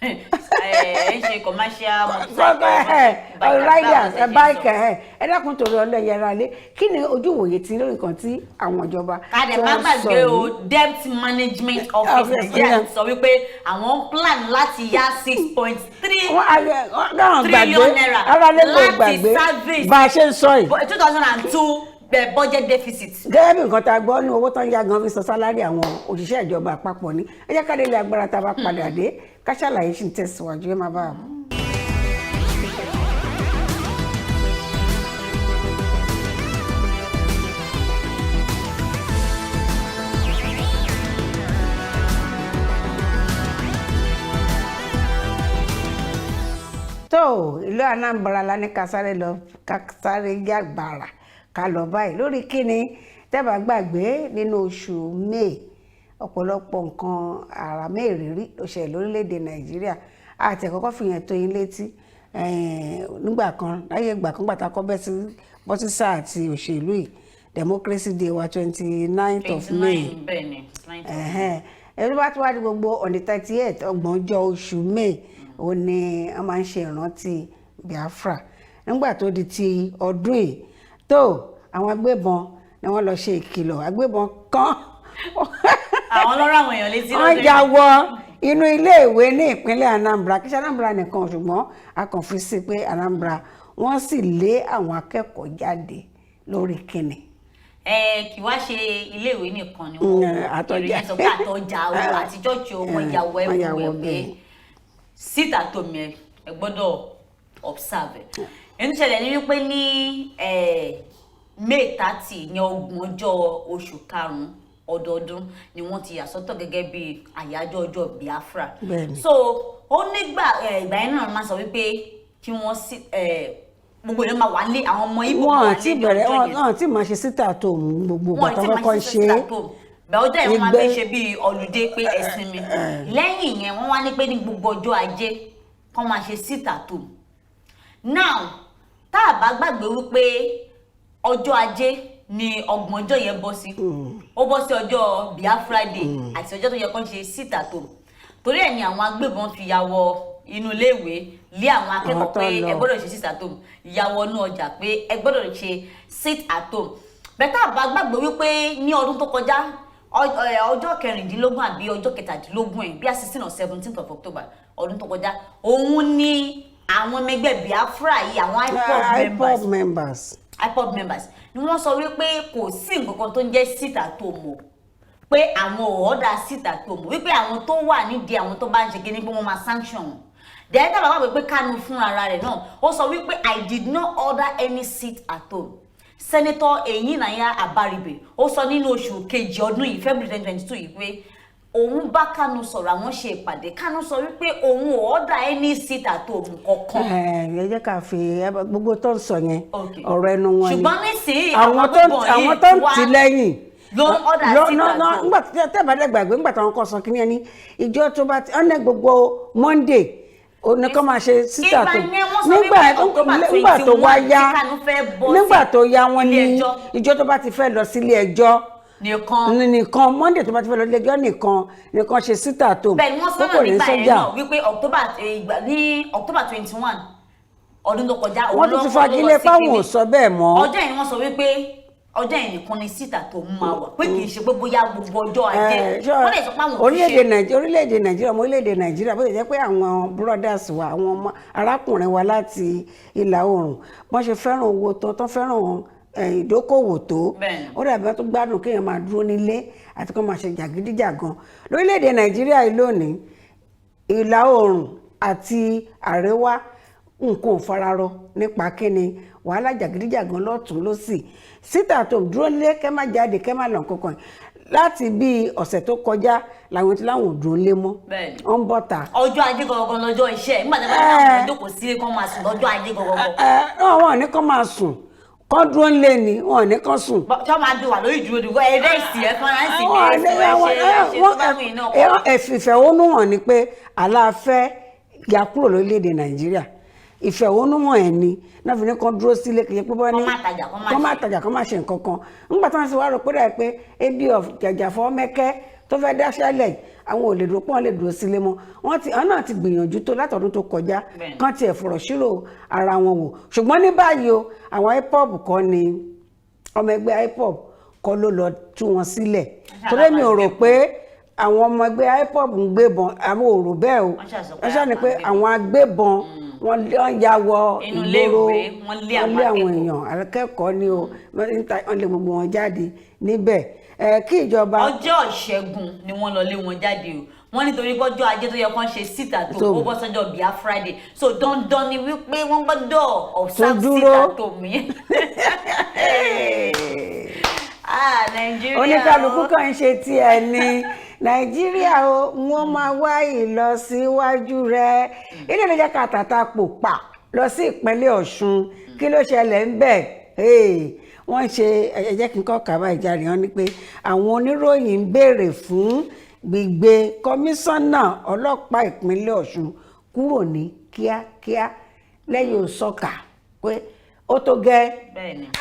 Ẹ ń ṣe commercial motorcycle, bike, riders, báwo ṣe ṣe bike. sọ. Ẹ dákun, torí ọlọ́yẹra lé, kí ni ojú ìwòye tí lórí nǹkan tí àwọn ìjọba Ká dẹ̀ tí má wọ́n sọ gbàgbé o, yìí? Debt management office Office, Nigeria yeah. sọ wípé àwọn ń plan láti yá 6.3 Wọ́n káwọn gbàgbé trillion naira ara lè kó láti gbàgbé service bá a ṣe ń sọ yìí. 2002 budget deficit. Gẹ́gẹ́ bí nǹkan tá a gbọ́ ní, owó tó ń yá gan fi san salary àwọn òṣìṣẹ́ ìjọba àpapọ̀ ní. Ẹ jẹ́ ká délé agbára, tá a bá padà dé, ká ṣàlàyé sì ń tẹ̀síwájú. Ẹ máa bá a bọ̀. Tó ìlú Anambra la ní ká sáré lọ, ká sáré yàgbàrà ká lọ báyìí. Lórí kíni tẹ́bà gbàgbé, nínú oṣù May, ọ̀pọ̀lọpọ̀ nǹkan àrà mẹ́rìírí ló ṣẹlẹ̀ lórílẹ̀‐èdè Nàìjíríà. Àti ẹ̀kọ́kọ́ fi yẹn tó yín létí nígbà kan, láyé ìgbà kan gbàtà kọ́ bẹ́ sí bọ́sí sáà àti òṣèlú yìí, Democracy Day wa, 29th of May. 29, bẹ́ẹ̀ ni, 29th of May. Ẹni bá tún wá di gbogbo on the 38th, ọgbọ̀njọ́ oṣù May, ó ní wọ́n máa ń ṣe ìrántí Biafra. Nígbà tó di ti ọdún yìí tó, àwọn agbébọn ni wọ́n lọ ṣe ìkìlọ̀, agbébọn kan Àwọn lọ́rọ̀ àwọn èèyàn létí wọ́n lọ́dún ya yìí. wọ inú iléèwé ní ìpínlẹ̀ Anambra. Kì í ṣe Anambra nìkan, ṣùgbọ́n a kàn fi sí pé Anambra. Wọ́n sì lé àwọn akẹ́kọ̀ọ́ jáde lórí kíni? Ẹ kì wá ṣe iléèwé nìkan ni wọ́n wò. Àtọjà. Ìròyìn sọ pé àtọjà o, àti church o, wọ́n ya wọ Wọ́n ya wọ everywhere pé bẹ́ẹ̀. sit at home yẹn, ẹ gbọ́dọ̀ observe ẹ̀. Èyí tó ṣẹlẹ̀ ní wípé ní May 30, ní ọgbọ̀njọ́ oṣù karùn-ún ọdọọdún ni wọ́n ti yà sọ́tọ̀ gẹ́gẹ́ bí àyájọ́ ọjọ́ Biafra. So ó nígbà ìgbà yẹn náà máa sọ wípé kí wọ́n sí gbogbo èèyàn máa wà lé, àwọn ọmọ Ìgbò máa Wọn wà ti lé ní bẹ̀rẹ̀ ọjọ́ wọn yẹn. wọn ti máa ṣe sit at home gbogbo Wọn ìgbà ti tó máa kọ́kọ́ ṣe ṣe. sit at home bẹ́ẹ̀, ọjọ́ yẹn wọ́n máa fi Ìgbẹ́- ṣe bíi holiday pé ẹ̀sìn mi. Lẹ́yìn yẹn, wọ́n wá ní pé ní gbogbo ọjọ́ ajé kọ́ máa ṣe sit at home. Now, tá a bá gbàgbé wípé ọjọ́ ajé ni ọgbọ̀njọ́ yẹn bọ́ sí, ó bọ́ sí ọjọ́ Biafra Day àti ọjọ́ tó yẹ kó ṣe sit at home. Torí ẹ̀ ni àwọn agbébọn fi ya wọ inú iléèwé lé àwọn akẹ́kọ̀ọ́ Àwọn tó pé lọ. ẹ gbọ́dọ̀ ṣe sit at home, ya wọnú ọjà pé ẹ gbọ́dọ̀ ṣe sit at home. Bẹ́ẹ̀ tá a bá gbàgbé wípé ní ọdún tó kọjá, ọjọ́ kẹrìndínlógún àbí ọjọ́ kẹtàdínlógún ẹ̀, bí i 16 or 17th of October ọdún tó kọjá, òun ni àwọn ọmọ ẹgbẹ́ Biafra yìí, àwọn IPOB members, IPOB members. IPOB members ni wọ́n sọ wípé kò sí nǹkan kan tó ń jẹ́ sit at home o, pé àwọn ò order sit at home, wípé àwọn tó wà nídìí, àwọn tó bá ń ṣe kíní, pé wọ́n máa sanction wọn. Then tá bàbá wípé Kanu fún ara rẹ̀ náà, ó sọ wípé, "I did not order any sit at home." Senator Eyinaya Abaribe, ó sọ nínú oṣù kejì ọdún yìí, February 2022 yìí, pé òun bá Kanu sọ̀rọ̀, àwọn ṣe ìpàdé. Kanu sọ wípé òun ò order any sit at home kankan. Ẹ jẹ́ ká fi gbogbo tó ń sọ yẹn, ọ̀rọ̀ ẹnu wọn ni. Ṣùgbọ́n nísìnyí, àwọn tó agbébọn àwọn yìí tó ń wá tì lẹ́yìn ló ń order sit at home. Nígbà tí tẹ́ bá dẹ̀ gbàgbé, nígbà táwọn kan sọ kí ni ẹni ìjọ tó bá ti ọ̀nà gbogbo Monday òní kọ́ máa ṣe sit at home. Ìgbà yẹn wọ́n sọ Nígbà wípé October nígbà tó wá 21 yá tí Kanu fẹ́ bọ́ sí nígbà tó yá, wọn ní ilé ẹjọ́. ìjọ tó bá ti fẹ́ lọ sílé ẹjọ́ nìkan. Nìkan, Monday tó bá ti fẹ́ lọ sílé ẹjọ́ nìkan nìkan ṣe sit at home. Bẹ́ẹ̀ ni wọ́n Pé sọ kò náà ní nígbà yẹn sójà. náà wípé October ní October 21 ọdún tó kọjá, òun Wọ́n tún ló ti ló fagilé lọ sí páwọn ò kíní. sọ bẹ́ẹ̀ mọ́. Ọjọ́ yẹn ni wọ́n sọ wípé ọjọ́ yẹn nìkan ni sit at home máa wà, pé kì í ṣe pé bóyá gbogbo ọjọ́ ajé. Wọ́n lè sọ pé àwọn ò fi Orílẹ̀-èdè ṣe. Nàìjíríà, orílẹ̀-èdè Nàìjíríà, ọmọ orílẹ̀-èdè Nàìjíríà, bó ṣe jẹ́ pé àwọn brothers wa, àwọn ọmọ arákùnrin wa láti ìlà oòrùn, wọ́n ṣe fẹ́ràn owó tán tán fẹ́ràn ìdókòwò tó. Bẹ́ẹ̀ni. Ó dàbí wọn tó gbádùn kéèyàn máa dúró nílé àti kó máa ṣe jàgídíjàgan lórílẹ̀‐èdè Nàìjíríà yìí lónìí. Ìlà oòrùn àti àríwá, nǹkan ò fararọ nípa kíni, wàhálà, jàgídíjàgan lọ́tún lọ́sì, síta tó dúró lé, kẹ́ má jáde, kẹ́ má lọ kankan. Láti bí ọ̀sẹ̀ tó kọjá làwọn tí láwọn ò dúró lé mọ́. Wọ́n ń bọ̀ ta. Ọjọ́ ajé gangan lọ́jọ́ iṣẹ́, nígbà tí wọ́n bá ní àwọn ìjókòó sílé kán máa sùn lọ́jọ́ ajé gangan. Ẹ wọn ò ní kán máa sùn, kán dúró ńlé ni, wọn ò ní kán sùn. Tí wọ́n máa dùn wà lórí ìdúró dùn ẹ rest, ẹ fọ́nrán sí Àwọn ẹ ṣe tó bá wù yín náà kọ́. Ìfẹ̀hónúhàn ni pé aláfẹ́ ya kúrò lórílẹ̀‐èdè Nàìjíríà. Ìfẹ̀hónúhàn ẹ̀ ni náà fi ní kán dúró sílé, kì í ṣe pé bọ́ ní Kán má tajà, kán má kán má ṣe. tajà, kán má ṣe nǹkan kan. Nígbà tí wọ́n ti wá rò pé dà pé ebi jàjàfọ́ mẹ́kẹ́ tó fẹ́ dáṣẹ́lẹ̀, àwọn ò lè dúró pọ́n lè dúró sílé mọ́. Wọ́n ti àwọn náà ti gbìyànjú tó látọ̀dún tó kọjá kán tiẹ̀ fọ̀rọ̀ ṣírò ara wọn wò. Ṣùgbọ́n ní báyìí o, àwọn IPOB kọ́ ni, ọmọ ẹgbẹ́ IPOB kọ́ ló lọ tú wọn sílẹ̀, torí mi ò rò pé àwọn ọmọ ẹgbẹ́ IPOB ń gbébọn. Àwọn ò rò bẹ́ẹ̀ o. Wọ́n ṣàṣọ pé Wọ́n ṣàní pé àwọn àwọn agbébọn wọ́n ya wọ Inú ilé ìgboro, ìwé, wọ́n lé wọ́n lé àwọn àwọn akẹ́kọ̀ọ́. èèyàn, akẹ́kọ̀ọ́ ni o, wọ́n lé gbogbo wọn jáde níbẹ̀. Kí ìjọba Ọjọ́ ìṣẹ́gun ni wọ́n lọ lé wọn jáde o. Wọ́n nítorí pé ọjọ́ ajé tó yẹ kán ṣe síta tó ó bọ́ sọ́jọ́ bíi Friday, so dandan ni wípé wọ́n gbọ́dọ̀ observe dúró. síta tó mi. Ah, Nàìjíríà o. Oníkálukú kan ń ṣe tiẹ̀ ní Nàìjíríà o. Wọ́n máa wá ìlọsíwájú rẹ̀. Ilé ló jẹ́ ká tàtà pò pa lọ sí ìpínlẹ̀ Ọ̀ṣun. Kí ló ṣẹlẹ̀ ń bẹ̀? Hey, wọ́n ṣe, ẹ jẹ́ kí n kọ́ kàbá ìjáde. Wọn ni pé àwọn oníròyìn ń béèrè fún gbígbé kọmíṣánná ọlọ́pàá ìpínlẹ̀ Ọ̀ṣun kúrò ní kíákíá lẹ́yìn òsọ̀kà pé ó tó gẹ́.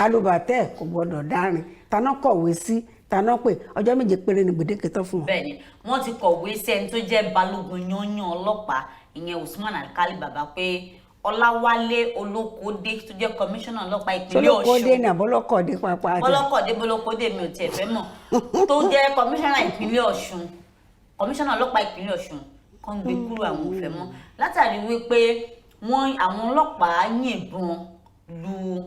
Alùbàtẹ́ kò gbọ́dọ̀ dárin. Taná kọ̀wé sí, taná pé ọjọ́ 7 péré ni gbèdéke tán fún wọn. Bẹ́ẹ̀ni, wọ́n ti kọ̀wé sí ẹni tó jẹ́ balógun yányán ọlọ́pàá, ìyẹn Usman Alkali Baba, pé Ọláwálé Olókòdé tó jẹ́ kọmíṣánná ọlọ́pàá ìpínlẹ̀ Sọlọ́kọ́dé Ọ̀ṣun ní àbọ́lọ́kọ̀dé pápá àti bọ́lọ́kọ̀dé, bọ́lọ́kọ̀dé, mi ò tiẹ̀ fẹ́ mọ̀, tó jẹ́ kọmíṣánná ìpínlẹ̀ Ọ̀ṣun, kọmíṣánná ọlọ́pàá ìpínlẹ̀ Ọ̀ṣun, kan gbé kúrò, àwọn ò fẹ́ mọ́, látàrí wípé wọ́n àwọn ọlọ́pàá yìnbọn lu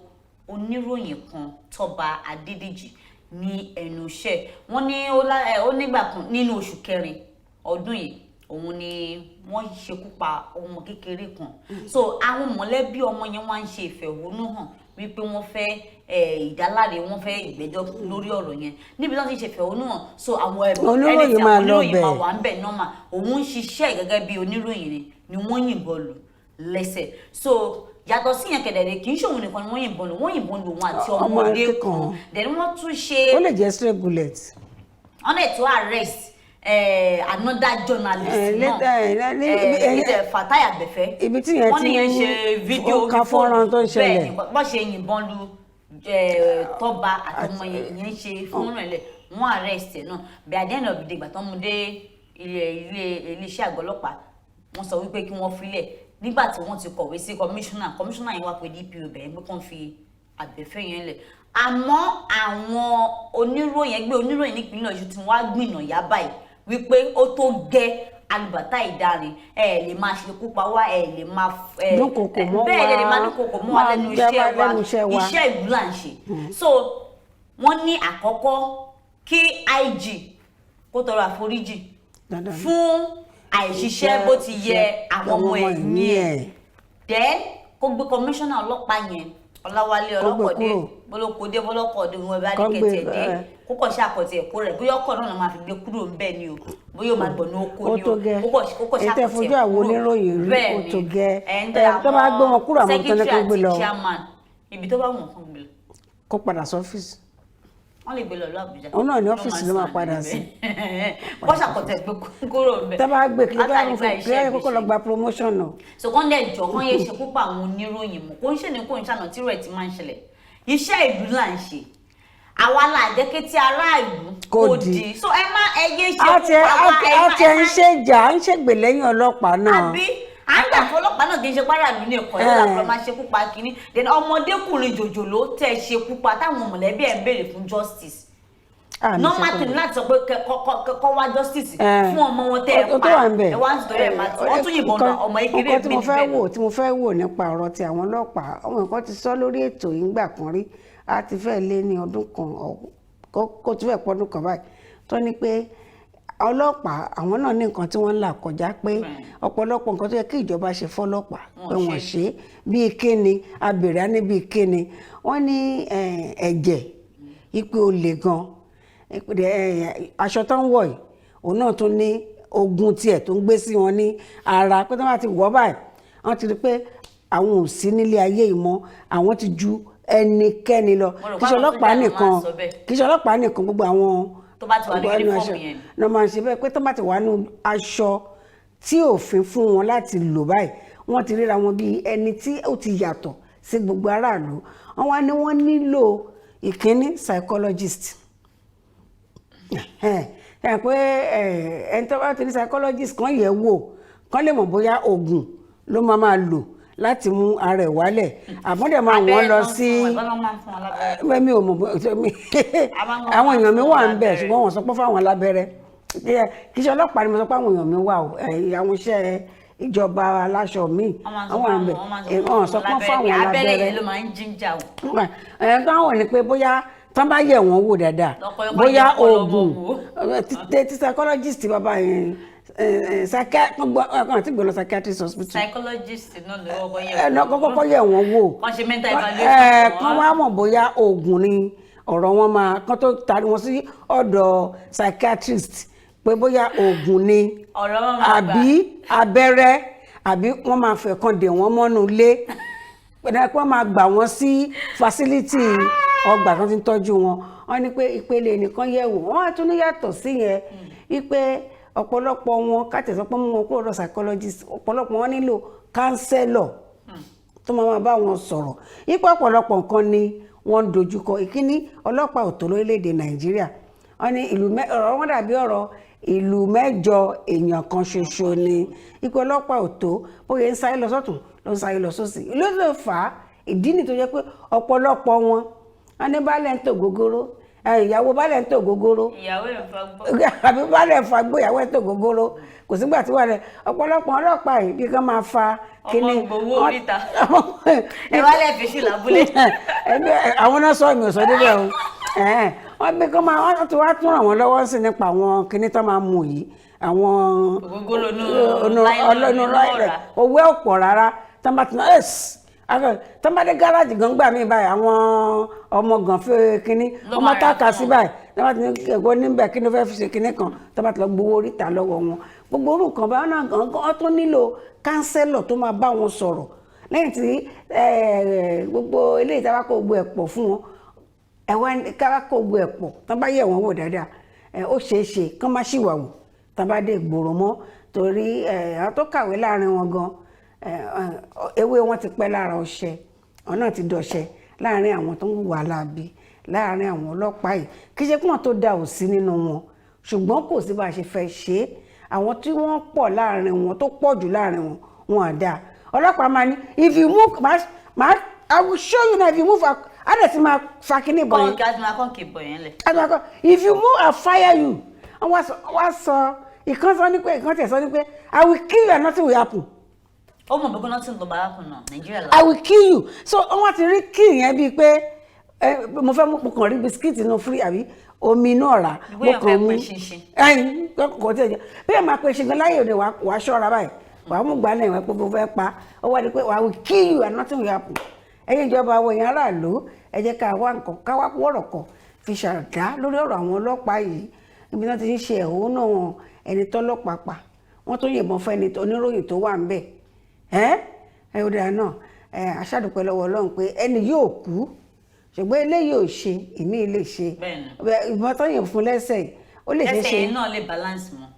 oníròyìn kan, Tọ́ba Adédèjì, ní ẹnu iṣẹ́. Wọ́n ní ó nígbà kan nínú oṣù kẹrin ọdún yìí, òun ni wọ́n ṣekú pa ọmọ kékeré kan. So àwọn mọ̀lẹ́bí ọmọ yẹn wá ń ṣe ìfẹ̀hónúhàn wípé wọ́n fẹ́ ìdáláre, wọ́n fẹ́ ìgbẹ́jọ́ lórí ọ̀rọ̀ yẹn. Níbi tí wọ́n ti ṣe ìfẹ̀hónúhàn, so àwọn ẹ̀bùn Oníròyìn ẹni tí máa àwọn lọ oníròyìn máa bẹ̀. wà ń bẹ̀ nọ́mà. Òun ń ṣiṣẹ́ gẹ́gẹ́ bí oníròyìn ni wọ́n yìnbọn lù lẹ́sẹ̀. So yàtọ̀ sí yẹn kẹ̀dẹ̀rẹ̀, kì í ṣòun nìkan ni wọ́n yìnbọn lù. Wọ́n yìnbọn lù wọn àti Ọmọ ọmọdé kan. kan. Then wọ́n tún ṣe Ó lè jẹ́ stray bullet. Wọ́n lè tún arrest another journalist náà, later, Fatai Abẹ́fẹ́. Ibi tí yẹn Wọ́n ti ní yẹn ṣe fídíò ó ka orí fóònù. fọ́nrán tó ń ṣẹlẹ̀. Bẹ́ẹ̀ ni, bọ́n ṣe yìnbọn lu Tọ́ba àtọmọ yẹn, ìyẹn ṣe fọ́nrán ẹ̀ lẹ̀, wọ́n arrest ẹ̀ náà. Bí at the end of the day, ìgbà tó ń mú dé ilé ilé iléeṣẹ́ àgọ́ ọlọ́pàá, wọ́n sọ wípé kí wọ́n filẹ̀ nígbà tí wọ́n ti kọ̀wé sí kọmíṣánná. Kọmíṣánná yẹn wá pé DPO bẹ̀rẹ̀ pé kàn fi Àbẹ̀fẹ́ yẹn lẹ̀. Àmọ́ àwọn oníròyìn, ẹgbẹ́ oníròyìn nípínlẹ̀ Ọ̀ṣun tí wọ́n á gbìnà yá báyìí wípé ó tó gẹ́, alùbàtà ìdarin, ẹ lè máa ṣekú pa wá, ẹ lè máa Dúnkokò mọ́ bẹ́ẹ̀ lè wa, máa dúnkokò mọ́ wa máa lẹ́nu jẹ́ iṣẹ́ wa wa. lẹ́nu iṣẹ́ wa. Iṣẹ́ ìlú là ń ṣe. So wọ́n ní àkọ́kọ́, kí IG kó tọrọ àforíjì Dandan ni. fún àìṣiṣẹ́ bó ti yẹ àwọn ọmọ ẹ̀yìn ẹ̀. Then kó gbé kọmíṣánná ọlọ́pàá yẹn, Ọláwálé Kó gbé Ọlọ́kọ̀dé, kúrò. Bọ́lọ́kọ̀dé, Bọ́lọ́kọ̀dé, wọn bá Kó ní gbé, kẹ̀tẹ̀ dé, kó kọ̀ ṣe àkọ̀tì ẹ̀kọ́ rẹ̀. Bóyá ọkọ̀ náà ló máa fi gbé kúrò ńbẹ̀ ni o, bóyá ó máa gbọ̀nà oko Ó ni tó o, gẹ́. kó kọ̀ ṣe Èyí tẹ́ àkọ̀tì fojú ẹ̀ àwọn kúrò. oníròyìn rí, Bẹ́ẹ̀ ó ni. tó gẹ́. Ẹ̀ ń Tó bá gbé wọn kúrò, àwọn tó ní kó secretary gbé àti lọ. chairman, ibi tó bá wù wọ́n kán gbé lọ. Kó padà sọ́fíìsì. Wọ́n lè gbé lọ lọ Àbújá. Òun náà ní ọ́fíìsì ló máa padà sí. Wọ́n ṣàkọ̀tẹ̀ gbé kúrò ńbẹ̀. Tó bá gbé kí ló bá Látàrí wọn gba fún iṣẹ́ kí ló ibi kó lọ ṣe. gba promotion náà. So kán dẹ̀ jọ, kán yé ṣe púpọ̀ àwọn oníròyìn mọ̀. Kó ń ṣe ní kó ń ṣàna tí rẹ̀ ti máa ń ṣẹlẹ̀. Iṣẹ́ ìlú là ń ṣe, àwa là jẹ́ kí tí aráàlú Kó kó di. di. So ẹ má ẹ yé ṣe A ti púpọ̀ àwa ẹ a má ti ẹ ń má ṣèjà, à ń ṣègbè lẹ́yìn ọlọ́pàá náà. Àbí à ń gbà fún ọlọ́pàá náà, kì í ṣe páràlú ní ẹ̀kọ́ yóò làbúrò máa ṣe púpa kínní. Then ọmọdékùnrin jòjòló tẹ́ ṣe púpa, táwọn mọ̀lẹ́bí ẹ̀ ń béèrè fún justice, Ah, ní normal ṣe thing láti sọ pé kọ́ wá justice fún ọmọ wọn tẹ́ ẹ Ó pa. tó wà ń bẹ̀. Ẹ wá ń sọ ẹ máa tún wọ́n tún yìnbọn náà ọmọ ìkéré Nǹkan tí mi mo fẹ́ níbẹ̀. wò tí mo fẹ́ wò nípa ọ̀rọ̀ ti àwọn ọlọ́pàá, àwọn nǹkan ti sọ lórí ètò yìí ńgbà kan rí. Á ti fẹ́ lé ní ọdún kan, kó ti fẹ́ pọ́dún kan báyìí, tó ní pé ọlọ́pàá àwọn náà ní nǹkan tí wọ́n ń là kọjá, pé ọ̀pọ̀lọpọ̀ nǹkan tó yẹ kí ìjọba ṣe fọ́lọ́pàá pé Wọ́n wọ́n ṣe. ṣe. Bíi kíni? Abèrè á ní bíi kíni? Wọ́n ní ẹ̀jẹ̀ ipe olè gan, aṣọ tó ń wọ̀ yìí, òun náà tún ní ogun tiẹ̀ tó ń gbé sí wọn ní ara, pé tó bá ti wọ̀ báyìí, wọ́n ti rí pé àwọn ò sí nílé ayé yìí mọ́, àwọn ti ju ẹnikẹ́ni lọ. Mo rò Kì í pé ṣe àwọn ọlọ́pàá sójà ló máa ń nìkan, sọ bẹ́ẹ̀. kì í ṣe ọlọ́pàá nìkan, gbogbo àwọn Tó bá ti wà ní gbogbo ẹnu uniform aṣọ yẹn. náà máa ń ṣe bẹ́ẹ̀, pé tó bá ti wà nínú aṣọ tí òfin fún wọn láti lò báyìí, wọ́n ti ríra wọn bíi ẹni tí ó ti yàtọ̀ sí gbogbo aráàlú. Wọ́n wá ní wọ́n nílò ìkíní, psychologist. Ẹ ẹ pé ẹni tó bá ti ní psychologist kan yẹ̀ wò, kán lè mọ̀ bóyá oògùn ló máa máa lò láti mú ara ẹ̀ wálẹ̀, àbọ̀dẹ̀ máa wọ́n lọ sí Abẹ́rẹ́ mi ò mọ̀ àwọn èèyàn mi wà ń bẹ̀, ṣùgbọ́n wọ́n sọ pé fáwọn lábẹ́rẹ́. Kì í ṣe ọlọ́pàá ni mo sọ pé àwọn èèyàn mi wà o, àwọn iṣẹ́ ìjọba aláṣọ míì àwọn wà ń bẹ̀, wọ́n sọ pé fáwọn abẹ́rẹ́ lábẹ́rẹ́. Yẹn ló máa ń jíjà o. Ẹ̀ káwọn ní pé bóyá tán bá yẹ̀ wọ́n wò dáadáa, Lọ́pọ̀ bóyá yẹ kó lọ oògùn wò. tí psychologist bàbá yẹn àti gbé lọ psychiatrist hospital. Psychologist náà ló kọ́kọ́ yẹ̀ Ẹ náà kọ́kọ́ yẹ̀ wọ́n wò. Kàn ṣe mental evaluation ẹ fún kán wọn. wá mọ̀ bóyá oògùn ni ọ̀rọ̀ wọn máa, kán tó tarí wọn sí ọ̀dọ̀ psychiatrist, pé bóyá oògùn ni Ọ̀rọ̀ wọn máa gbà. àbí abẹ́rẹ́, àbí wọ́n máa fẹ́ kan dè wọ́n mọ́nú ilé, pẹ̀lú pé wọ́n máa gbà wọ́n sí facility ọgbà tó ti ń tọ́jú wọn. Wọ́n ní pé ìpele nìkan yẹ̀ wò. Wọ́n á tún ní yàtọ̀ sí yẹn, wípé ọ̀pọ̀lọpọ̀ wọn, káàtẹ̀ sọ pé mú wọn kúrò lọ psychologist, ọ̀pọ̀lọpọ̀ wọn nílò counselor tó máa máa bá wọn sọ̀rọ̀. Ipò ọ̀pọ̀lọpọ̀ nǹkan ni wọ́n ń dojúkọ. Ìkíní, ọlọ́pàá ò tó lórílẹ̀‐èdè Nàìjíríà. Wọ́n ní ìlú ọ̀rọ̀ wọn dàbí ọ̀rọ̀ ìlú mẹ́jọ èèyàn kan ṣoṣo ni. Ipò ọlọ́pàá ò tó, bóyá ń sáré lọ sọ́tún ló ń sáré lọ sósì ló lè fà á. Ìdí nìyí tó jẹ́ pé ọ̀pọ̀lọpọ̀ wọn, wọ́n ní baálẹ̀ ń tò gógóró, ìyàwó baálẹ̀ ń tò gógóró. Ìyàwó ẹ̀ fa gbọ́. Àbí baálẹ̀ fa gbó, ìyàwó ẹ̀ tó gógóró. Kò sígbà tí wà rẹ̀ ọ̀pọ̀lọpọ̀ ọlọ́pàá yìí bí kán máa fa kíní. Ọmọ gbowó oríta. Ẹ wá lẹ́ẹ̀ fi sí lábúlé. Ẹgbẹ́ àwọn náà sọ, mi ò sọ débẹ̀ o. Ẹ̀hẹ́n, wọ́n bí kán máa, wọ́n ti wá tún ràn wọ́n lọ́wọ́ sí nípa àwọn kíní tó máa mú yìí, àwọn Ògógóró inú inú nylon, inú inú nylon. ọ̀rá. Owó ẹ̀ pọ̀ rárá. Tán bá ti ná ẹ̀s tán bá dé gáràjì gan gbà mí báyìí, àwọn ọmọ gan fẹ́ kínní Ló ọmọ máa rà táàkà fún sí wọn. báyìí, tán bá ti ní ẹ̀gbọ́n níbẹ̀ kí ló fẹ́ fi ṣe kínní kan, tán bá ti lọ gbowó oríta lọ́wọ́ wọn, gbogbo orú nǹkan báwọn náà gan wọ́n tún nílò counselor tó máa bá wọn sọ̀rọ̀. Lẹ́yìn tí gbogbo eléyìí tá a bá kó gbogbo ẹ̀ pọ̀ fún wọn, ẹ wá ní ká bá kó gbogbo ẹ̀ pọ̀, tán bá yẹ̀ wọ́n wò dáadáa, ó ṣeé ṣe kán má ṣìwà wò tán bá dé ìgboro mọ́, torí àwọn tó kàwé láàrin wọn gan, ewé wọn ti pẹ́ lára ọṣẹ, àwọn náà ti dọṣẹ láàrin àwọn tó ń hùwà láabi láàrin àwọn ọlọ́pàá yìí. Kì í ṣe pé wọn tó da ò sí nínú wọn, ṣùgbọ́n kò sí bá a ṣe fẹ́ ṣe é, àwọn tí wọ́n pọ̀ láàrin wọn, tó pọ̀ jù láàrin wọn, wọn à dáa. Ọlọ́pàá máa ní, "If you move, ma, I will show you now. If you move," á dẹ̀ ti máa fa kíní ìbọn yẹn. Kọ́ńkì á ti máa kọ́ńkì bọ̀ yẹn lẹ̀. Àgbàkọ, "If you move, I fire you." Wọ́n wá sọ ìkan sọ ní pé, ìkan tẹ̀ sọ ní pé, "I will kill you and nothing will happen." Ó mọ̀ bí gbóná tí ń lọ bàbá kan náà Nàìjíríà lọ. "I will kill you." So wọ́n wá ti rí kill yẹn bíi pé mo fẹ́ mú, mo kàn rí bisikíìtì inú free àbí omi inú ọ̀rá. Ìwé Mo yẹn kàn fẹ́ mú pé ṣinṣin. Ẹyin kò tí ẹ jẹ bí ẹ máa pe ṣinṣin láyé òde, wàá ṣọ́ra báyìí, wàá mú gbalẹ̀ ìwọ̀n pé mo fẹ́ pa ó, wá di pé, "I will kill you and nothing will happen." Ẹ̀yin ìjọba, àwọn èèyàn aráàlú, ẹ jẹ́ ká wá nǹkan, ká wá wọ̀rọ̀ kọ̀ fi ṣàdá lórí ọ̀rọ̀ àwọn ọlọ́pàá yìí. Ibi tí wọ́n ti ń ṣe ẹ̀hónú wọn, ẹni tọ́lọ́pàá pa, wọ́n tó yìnbọn fún ẹni oníròyìn tó wà ń bẹ̀. Ẹ́ ẹ ó dáa náà. Ẹ aṣáàdúpẹ́ lọ́wọ́ Ọlọ́run pé ẹni yóò kú, ṣùgbọ́n eléyìí ò ṣe, ìmí lè ṣe. Ìbọn tó yìn fún lẹ́sẹ̀ yìí, ó lè ṣeé Ẹsẹ̀ ṣe. yẹn náà lè balance mọ́.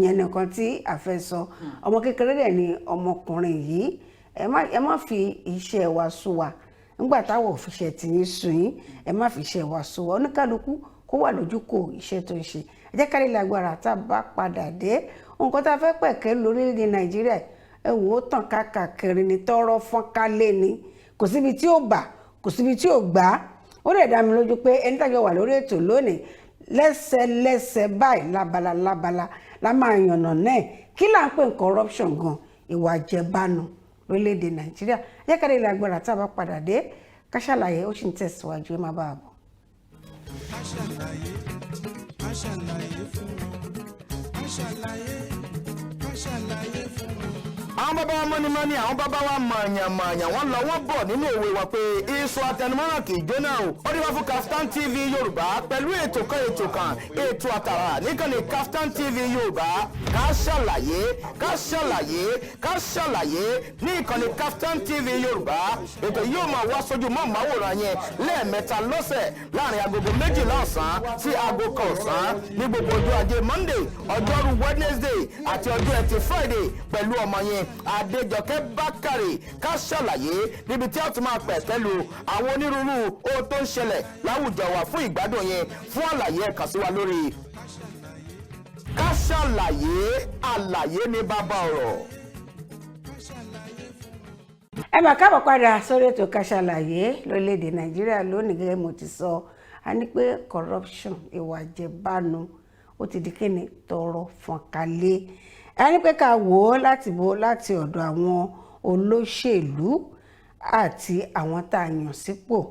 Ìyẹn nìkan tí a fẹ́ sọ. Ọmọ kékeré dẹ̀ ni ọmọkùnrin yìí. Ẹ má fi iṣẹ́ wa sú wa nígbà táwọn òfìṣẹ́ tì yín sùn yín. Ẹ má fi iṣẹ́ wa sú wa. Oníkálukú kó wà lójúkò iṣẹ́ tó ń ṣe. Ẹ jẹ́ ká lè lágbára. Tá a bá padà dé, nǹkan tá a fẹ́ pẹ̀kẹ́ lórílẹ̀‐èdè Nàìjíríà, ẹ wò ó, tàn káàkiri ni, tọrọ fọ́nkálé ni, kò síbi tí ó bà, kò síbi tí ò gbà á. Ó lè dá mi lójú pé ẹni tàjọ wà lórí ètò lónìí, lẹ́sẹlẹ́sẹ báyìí, lábala lábala la máa yànnà náà kí là ń pè ní corruption gan, ìwà àjẹbánu lórílẹ̀‐èdè Nàìjíríà. Ẹ jẹ́ ká lè lágbára. Tá a bá padà dé, Ká Ṣàlàyé ó sì ń tẹ̀síwájú, ẹ má bá a bọ̀. Ká ṣàlàyé, ká ṣàlàyé fún wọn. Ká ṣàlàyé, ká ṣàlàyé fún wọn. Àwọn bàbá wa mọ́nímọ́ní, àwọn bàbá wa mọ̀ọ̀yàn-mọ̀ọ̀yàn, wọ́n lọ wọ́n bọ̀ nínú òwe wọn pé iṣu atẹnumọ́ràn kì í jóná o. Ó dé wá fún Kaftan TV Yorùbá pẹ̀lú ètò kan, ètò kan, ètò àtàrà níkànnì Kaftan TV Yorùbá. Ká Ṣàlàyé, Ká Ṣàlàyé, Ká Ṣàlàyé ní ìkànnì Kaftan TV Yorùbá. Ètò yóò máa wá sójú mọ́ màwòrán yẹn lẹ́ẹ̀mẹ́ta lọ́sẹ̀, láàrin agogo 12 ọ̀sán sí aago 1 ọ̀sán ní gbogbo ọjọ́ ajé Monday, ọjọ́rú Wednesday àti ọjọ́ ẹtì Friday, pẹ̀lú ọmọ yẹn Adéjọkẹ́ Bákàrè. Ká Ṣàlàyé, níbi tí a ti máa pẹ̀ pẹ̀lú àwọn onírúurú ohun tó ń ṣẹlẹ̀ láwùjọ wa fún ìgbádùn yẹn. Fún àlàyé, ẹ kàn sí wa lórí Ká Ṣàlàyé. Àlàyé ní bàbá ọ̀rọ̀. Ẹ máa káàbọ̀ padà sórí ètò Ká Ṣàlàyé. Lórílẹ̀‐èdè Nàìjíríà lónìí, gẹ́gẹ́ mo ti sọ, a ní pé corruption, ìwà àjẹbánu, ó ti di kíni tọrọ fọ̀nkálé. A ní pé ká wò ó láti bo láti ọ̀dọ̀ àwọn olóṣèlú àti àwọn tá a yàn sípò.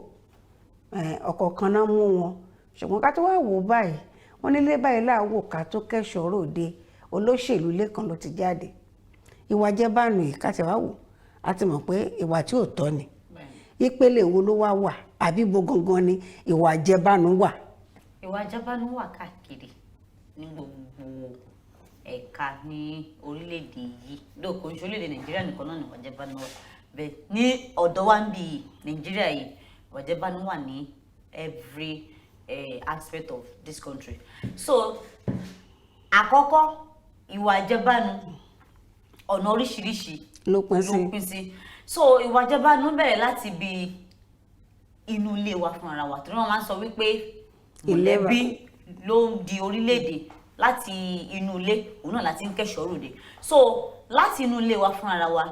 Ọ̀kọ̀ọ̀kan náà mú wọn, ṣùgbọ́n ká tó wá wò ó báyìí, wọ́n nílé báyìí láàwò ká tó kẹ́sọ̀ọ́ ròde. Olóṣèlú lẹ́kan ló ti jáde ìwà àjẹbánu yìí. Ká ti wá wò, a ti mọ̀ pé ìwà tí ò tọ́ ni. Ìpele wo ló wá wà, àbí bo gangan ni ìwà àjẹbánu wà? Ìwà àjẹbánu wà káàkiri ní gbogbo ẹ̀ka ní orílẹ̀-èdè yìí. Lóko ń ṣe orílẹ̀-èdè Nàìjíríà nìkan náà ní ìwà àjẹbánu wà bẹ́ẹ̀. Ní ọ̀dọ̀ wa ń bí Nàìjíríà yìí, ìwà àjẹbánu wà ní every aspect of this country. So àkọ́kọ́, ìwà àjẹbánu, ọ̀nà oríṣiríṣi ló pín sí. Ló pín sí. So ìwà àjẹbánu bẹ̀rẹ̀ láti ibi inú ilé wa fún ara wa, torí wọ́n máa ń sọ wípé Ilé wa. mọ̀lẹ́bí ló ń di orílẹ̀-èdè. Láti inú ilé òun náà láti ń kẹ́ṣọ̀ọ́ ròde. So láti inú ilé wa fún ara wa,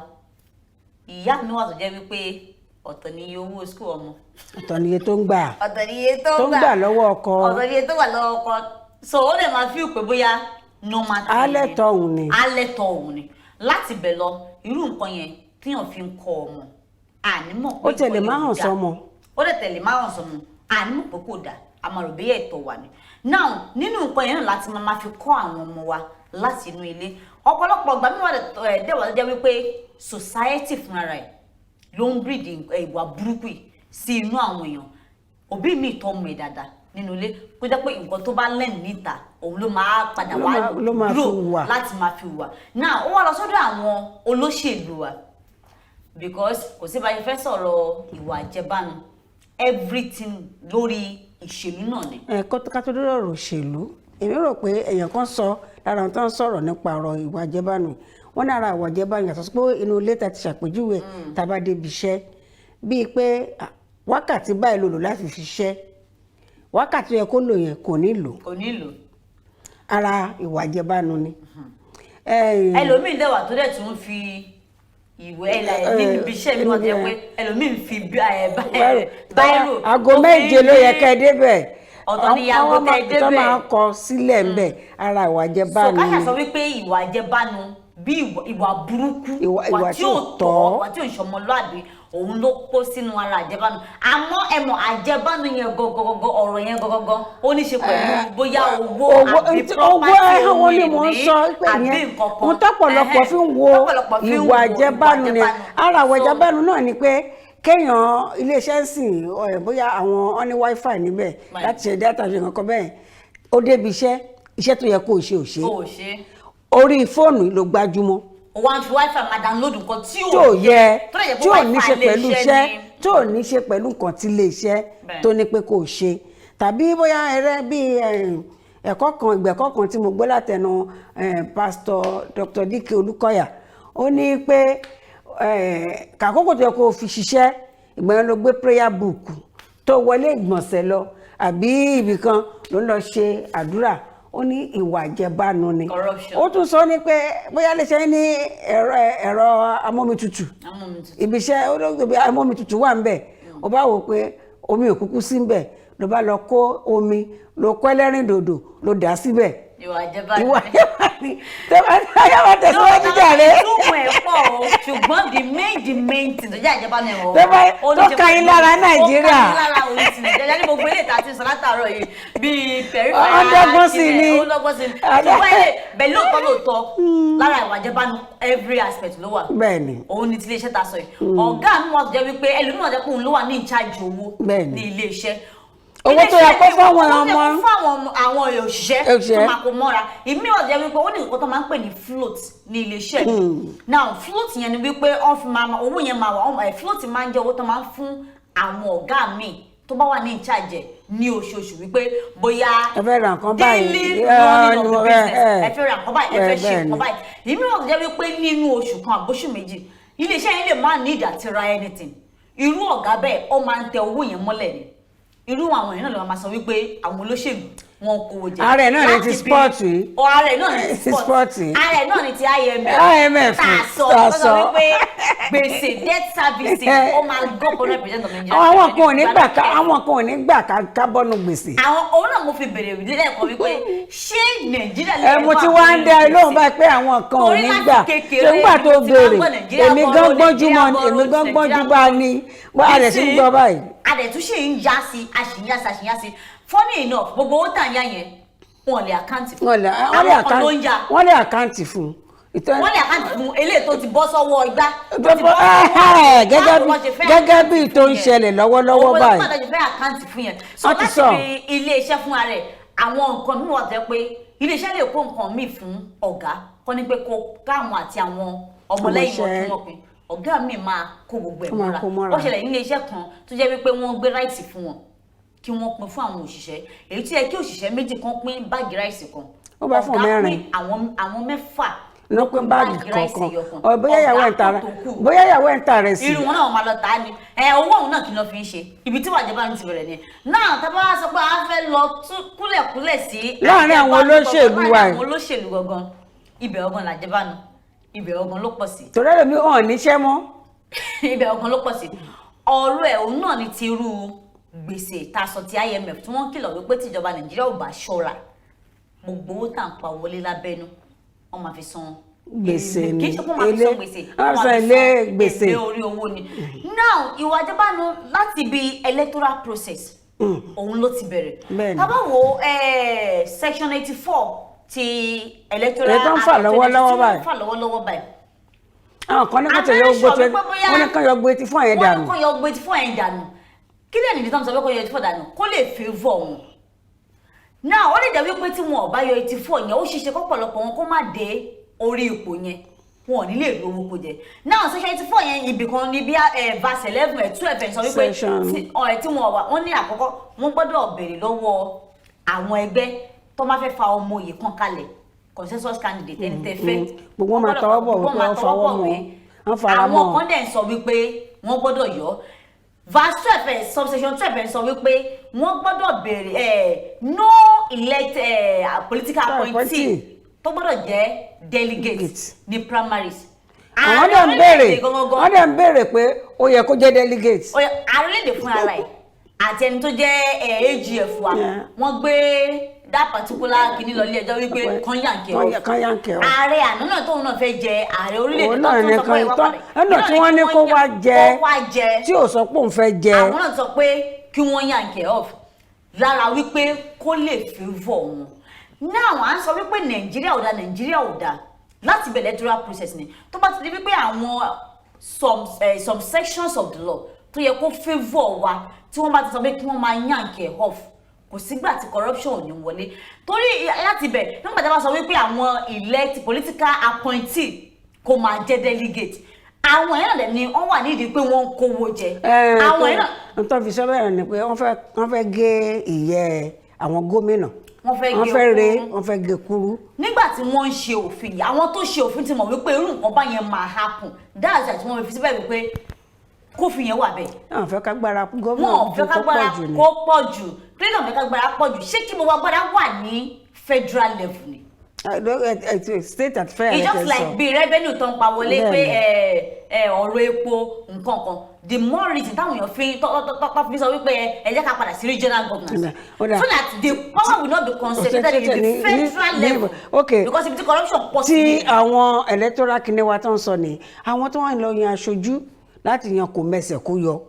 ìyá mi wà tó jẹ́ wípé ọ̀tọ̀ ni iye owó school ọmọ, Ọ̀tọ̀ níye tó ń gbà. Ọ̀tọ̀ ni iye tó Tó ń gbà lọ́wọ́ ọkọ. Ọ̀tọ̀ ni iye tó wà lọ́wọ́ ọkọ. So ó lè máa feel pé bóyá normal thing ni. Alẹ́ tọ̀ òun ni. Alẹ́ tọ̀ òun ni. Láti bẹ̀ lọ, irú nǹkan yẹn tíyàn fi ń kọ́ ọmọ, ànímọ̀ pé Ó tẹ̀lé nǹkan yẹn má ò hàn dáa. sọ́mọ. Ó dẹ̀ tẹ̀lé má hàn sọ́mọ, ànímọ̀ pé kò dáa, àmọ́ rò bí ẹ̀tọ́ wà ní. Now nínú nǹkan yẹn náà láti máa fi kọ́ àwọn ọmọ wa láti inú ilé. Ọ̀pọ̀lọpọ̀ ìgbà míì wà dẹ̀ wà tó jẹ́ wípé society fúnra rẹ̀ ló ń breed ìwà burúkú yìí sí inú àwọn èèyàn. Òbí mi tọ́ ọmọ ẹ̀ dáadáa nínú ilé, kó jẹ́ pé nǹkan tó bá lẹ́nu níta, òun ló máa padà Ló wá ló máa fi grow hùwà. láti máa fi hùwà. Now ó wá lọ sọ́dọ̀ àwọn olóṣèlú wa, because kò sí bá ṣe fẹ́ sọ̀rọ̀ ìwà àjẹbánu, everything lórí ìṣèlú náà ni. Ẹ ká tó dúró ọ̀rọ̀ òṣèlú, èmi rò pé èèyàn kan sọ lára àwọn tó ń sọ̀rọ̀ nípa ọ̀rọ̀ ìwà àjẹbánu, wọ́n ní ara ìwà àjẹbánu, yàtọ̀ sí pé inú ilé ta ti ṣàpèjúwe, tá a bá débi iṣẹ́, bíi pé wákàtí báyìí ló lò láti ṣiṣẹ́, wákàtí tó yẹ kó lò yẹn kò ní lò. Kò nílò. Ara ìwà àjẹbánu ni. Ẹlòmíín dẹ̀ wà tó dẹ̀ tún fi ìwé ẹ̀ níbi iṣẹ́ mi wọ́n ti jẹ́ pé ẹlòmíín fi biro Aago tó fi 7 ń ló yẹ ká ẹ débẹ̀. Ọ̀tọ̀ ni aago Àwọn tẹ́ ẹ tó débẹ̀. máa ń kọ sílẹ̀ ń bẹ̀, ara ìwà So àjẹbánu ká ni. sọ wípé ìwà àjẹbánu bí ìwà burúkú, Ìwà tí ò tọ́, ìwà tí ò ń ṣọmọlúàbí, òun ló kó sínú ara àjẹbánu. Àmọ́ ẹ mọ̀, àjẹbánu yẹn gọgọgọgọ, ọ̀rọ̀ yẹn gọgọgọ, ó ní ṣe pẹ̀lú bóyá owó Owó àbí owó property, ẹ̀hún ohun ni mò ń ìní sọ pé àbí ìyẹn nǹkan kan. ohun tọ́pọ̀lọpọ̀ fi ń wo Tọ́pọ̀lọpọ̀ fi ń ìwà wo àjẹbánu ni. àjẹbánu. Ara ìwà So, àjẹbánu náà ni pé kéèyàn iléeṣẹ́ ń sìn bóyá àwọn ọ́n ní wifi níbẹ̀ láti ṣe data, ṣe nǹkan kan bẹ́ẹ̀, ó débi iṣẹ́, iṣẹ́ tó yẹ kó o ṣe ò ṣe, o ò ṣe. Orí fóònù ló gbájúmọ́. O wá ń fi wifi máa download nǹkan tí ò Tí ò yẹ, tó lè jẹ́ pé tí ò ní wifi ṣe pẹ̀lú ilé-iṣẹ́ iṣẹ́ ni. tí ò ní ṣe pẹ̀lú nǹkan tí ilé iṣẹ́ tó ní pé kò ṣe, tàbí bóyá ẹrẹ́ bíi ẹ̀kọ́ kan, ìgbẹ̀kọ́ kan tí mo gbọ́ látẹnu Pásítọ̀ Dr. Dike Olúkọ̀yà, ó ní pé kàkókò tó yẹ kó o fi ṣiṣẹ́, ìgbà yẹn ló gbé prayer book tó wọlé ìgbọ̀nsẹ̀ lọ àbí ibìkan ló ń lọ ṣe àdúrà. Ó ní ìwà àjẹbánu ni. Corruption. Ó tún sọ ní pé bóyá lè ṣe ní ẹ̀rọ amómitutù Amómitutù. ibi iṣẹ́, ó ló gbé amómitutù wà ń bẹ̀, ó bá wò pé omi ò kúkú sí ń bẹ̀, ló bá lọ kó omi, ló kó ẹlẹ́rìndòdò, ló dà á síbẹ̀. Ìwà àjẹbánu Ìwà ni. àjẹbánu ni. Tó bá yà wá tẹ̀síwájú jàre. Ìtumọ̀ ẹ̀ pọ̀ o. Ṣùgbọ́n the main thing tó jẹ́ àjẹbánu ẹ̀wọ̀n Tó ó ní ṣe tó ka yín lára Nàìjíríà. Ó ka yín lára òun ti Nàìjíríà ní gbogbo ilé ìta ti sọ látàárọ̀ yìí bíi peripheral. Ó ń dọ́gbọ́n sí ni. Ó ń dọ́gbọ́n sí ni, ṣùgbọ́n ilé bẹ́ẹ̀, lóòótọ́ lóòótọ́, lára ìwà àjẹbánu, every aspect ló wà. Bẹ́ẹ̀ ni. Òun ni ti iléeṣẹ́ ta sọ yìí, ọ̀gá mi wà tó jẹ́ wípé ẹlòmíràn jẹ́ pé òun ló wà ní in charge owó Bẹ́ẹ̀ ni. ní iléeṣẹ́. Owó tó yẹ kó fáwọn Owó tó yẹ kó ọmọ. fún àwọn òṣìṣẹ́ Òṣìṣẹ́. tó máa kó mọ́ra. Ìmí wà tó jẹ́ wípé ó ní nǹkan tó máa ń pè ní float ní iléeṣẹ́ mi. Now, float yẹn ni wípé wọ́n fi máa owó yẹn máa wà float máa ń jẹ́ owó tó máa ń fún àwọn ọ̀gá mi tó bá wà ní in charge ẹ̀ ní oṣooṣù, wípé bóyá Ẹ fẹ́ ra nǹkan báyìí. daily running of the business, ẹ ẹ fẹ́ ra nǹkan báyìí, ẹ fẹ́ ṣe bẹ́ẹ̀ nǹkan báyìí. Ìmí wà tó jẹ́ wípé nínú oṣù kan àbóṣù 2, iléeṣẹ́ yẹn lè má ní ìdá ti ra anything. Irú ọ̀gá bẹ́ẹ̀, ó máa ń tẹ owó yẹn mọ́lẹ̀ ni. Irú àwọn èèyàn náà ló máa sọ wípé àwọn olóṣèlú wọn kówó jẹ. Ara ẹ̀ náà ni Láti ti sport yìí. Ọ, ara ẹ̀ náà ni ti Ti sport. sport yìí. Ara ẹ̀ náà ni ti IMF. IMF tá a sọ tá a tó sọ sọ. wípé gbèsè, debt servicing, ó máa go 100% of Nigeria. Àwọn kan ò ní gbà ká bọ́nu gbèsè. Àwọn òun náà mo fi bèrè lẹ́ẹ̀kan wípé ṣé Nàìjíríà lè Ẹ mo ti wá ń dá ẹ lóhùn báyìí pé àwọn kan ò Torí ní láti gbà. kékeré Ṣé ńgbà tó ni mo ti máa ń béèrè gbọ́ Nàìjíríà èmi borrow, gan gbọ́njú mọ́ Nàìjíríà èmi gan borrow, gbọ́njú Nàìjíríà bá ní wọ́n á rẹ̀ sí ń gbọ́ báyìí. A dẹ̀ tún ṣì ń yá sí, a sì ń yá sí, a sì ń yá sí. Funny enough, gbogbo owó tà ń yá yẹn, wọn lè account fún. Wọ́n lè Àwọn kan ló ń yá. Wọ́n lè account fún un. Wọ́n lè account fún eléyìí tó ti bọ́ sọ́wọ́ igbá, tó ti bọ́ sọ́wọ́ Gẹ́gẹ́ báwo bí wọ́n ṣe fẹ́ gẹ́gẹ́ bí account tó ń fún yẹn. ṣẹlẹ̀ lọ́wọ́lọ́wọ́ Owó báyìí. tó padà fẹ́ account fún yẹn, so Wọ́n ti láti sọ. fi iléeṣẹ́ fúnra rẹ̀, àwọn nǹkan míì wà tó jẹ́ pé iléeṣẹ́ lè kó nǹkan míì fún ọ̀gá kọ́ ní pé kó káwọn àti àwọn ọmọlẹ́yìn wọn kí wọ́n pín. Ọ̀gá mi máa kó gbogbo ẹ̀ Ó máa mọ́ra. kó mọ́ra. Ó ṣẹlẹ̀ ní iléeṣẹ́ kan tó jẹ́ wípé wọ́n gbé rice fún wọn kí wọ́n pín fún àwọn òṣìṣẹ́, èyí tó yẹ kí òṣìṣẹ́ méjì kan pín báàgì rice kan, Ó bá fún ọ̀gá mẹ́rin. pín àwọn 6 Ló pín báàgì rice kọ̀ọ̀kan. ẹyọ kan. Ọ, bóyá ìyàwó ẹ̀ ń ta Ọ̀gá tó kù, bóyá ìyàwó ẹ̀ ń ta rẹ̀ sí. Irú wọn náà máa lọ tà á ni. Ẹ owó òun náà kí ló fi ń ṣe? Ibi tí wàjẹbá ń ti bẹ̀rẹ̀ ni náà. Tá a bá wá sọ pé a fẹ́ lọ tú kúlẹ̀kúlẹ̀ sí Láàárín àwọn àjẹbánu olóṣèlú gangan, wa láàárín yìí. àwọn olóṣèlú gangan, ibẹ̀ ọgàn làjẹbánu, ibẹ̀ ọgàn ló pọ̀ sí. Torí ẹlòmíì hàn níṣẹ́ mọ́. Ibẹ̀ ọgàn ló pọ̀ sí. Ọ̀rọ̀ ẹ̀ òun náà ni ti irú gbèsè tá a sọ ti IMF tí wọ́n kìlọ̀ wípé tíjọba Nàìjíríà ò bá ṣọ́ra, gbogbo owó tá à ń pa wọlé lábẹ́nú, wọ́n máa fi san Gbèsè èlé. ni. Kì í ṣe pé wọ́n máa fi san gbèsè, Wọ́n wọ́n san máa fi ilé san gbèsè. èlé orí owó ni. Now, ìwà àjẹbánu láti ibi electoral process òun ló ti bẹ̀rẹ̀. Bẹ́ẹ̀ni. Tá bá wo section 84 ti electoral Èyí tó ń fà Act lọ́wọ́lọ́wọ́ tí wọ́n báyìí. ń fà lọ́wọ́lọ́wọ́ báyìí. Àwọn kan ní kó tẹ̀lé Àmọ́ gbogbo sọ tẹ wípé bóyá wọ́n ní kán yọ gbé etí fún àyẹn wọ́n dànù. ní kó yọ gbé fún ẹ̀yìn dànù. Kí lẹ́nu ìdí tó ń sọ pé kó yọ 84 dànù? Kó lè favour wọn náà. Ó lè jẹ́ wípé tí wọn ò bá yọ 84 yẹn, ó ṣeéṣe kọ́pọ̀lọpọ̀ wọn kó má dé orí ipò yẹn, wọn ò ní lè rí owó kó jẹ náà. Section 84 yẹn, ibì kan ní bí verse 11 12 ẹ̀ sọ wípé Section. tí wọn wà, wọ́n ní àkọ́kọ́, wọ́n gbọ́dọ̀ béèrè lọ́wọ́ àwọn ẹgbẹ́ tó máa fẹ́ fa ọmọ òye kan kalẹ̀, consensus candidate, ẹni tẹ́ fẹ́. Gbogbo wọn máa tọwọ́ bọ̀ Gbogbo wípé wọn máa wọ́n tọwọ́ fọwọ́ bọ̀ mọ́, wé. wọ́n fara Àwọn mọ́. kan dẹ̀ ń sọ wípé wọ́n gbọ́dọ̀ yọ verse 12 ẹ̀, subsection 12 ẹ̀ sọ wípé wọ́n gbọ́dọ̀ béèrè ẹ̀ no elect political appointee Appointee. tó gbọ́dọ̀ jẹ́ delegate Delegate. ní primaries. Àwọn dẹ̀ ń béèrè, wọ́n dẹ̀ ń béèrè pé ó yẹ kó jẹ́ delegate. Ó yẹ ààrẹ orílẹ̀-èdè fúnra rẹ̀ àti ẹni tó jẹ́ AGF wa, wọ́n gbé that particular kìíní lọ ilé ẹjọ́ wípé kan yank ẹ̀ off. Kan yank ẹ̀ off. Ààrẹ àná náà tóun náà fẹ́ jẹ ààrẹ orílẹ̀-èdè Òun tó náà tún ní sọ pé kan ìwà tán padà ẹnà tí wọ́n ní kó wá jẹ kó wá jẹ tí ò sọ pé òun fẹ́ jẹ. Àwọn náà sọ pé kí wọ́n yank ẹ̀ off lára wípé kó lè favour wọn náà. À ń sọ wípé Nàìjíríà ò da, Nàìjíríà ò da láti bẹ̀rẹ̀ electoral process ni. Tó bá ti di wípé àwọn some sections of the law tó yẹ kó favour wa, tí wọ́n bá ti sọ pé kí wọ́n máa yank ẹ̀ off, kò sígbà tí corruption ò ní wọlé. Torí láti bẹ̀, nígbà tí a bá sọ wípé àwọn elect political appointee kò máa jẹ́ delegate, àwọn yẹn náà dẹ̀ ni wọ́n wà nídìí pé wọ́n ń kówó jẹ. Àwọn yẹn náà N tó fi sọ bẹ́ẹ̀ ni pé wọ́n fẹ́ gé ìyẹ́ àwọn gómìnà. Wọ́n fẹ́ Wọ́n gé fẹ́ re kúrú. Wọ́n fẹ́ gé kúrú. Nígbà tí wọ́n ń ṣe òfin yìí, àwọn tó ṣe òfin ti mọ̀ wípé irú nǹkan báyẹn máa happen. That's why tí wọ́n fi síbẹ̀ wípé kófin yẹn wà bẹ́ẹ̀. Wọ́n fẹ́ kágbára gómìnà Wọn ò fẹ́ kó pọ̀ kágbára jù ni. kó pọ̀ jù. Kílódé fẹ́ kágbára pọ̀ jù? Ṣé kí gbogbo agbára wà ní federal level ni? State affair. It's just like bí revenue tó ń pa wọlé pé ọ̀rọ̀ epo nǹkan kan, the more reason táwọn èèyàn fi tó fi sọ wípé ẹ jẹ́ ká padà sí regional governance Ó dà. so that the power will not be concentrated in the federal level, because ibi tí corruption pọ̀ sí. Tí àwọn electoral kinní wa tó ń sọ ni, àwọn tó wọ́n lọ yan aṣojú láti yan kò mẹsẹ̀ kó yọ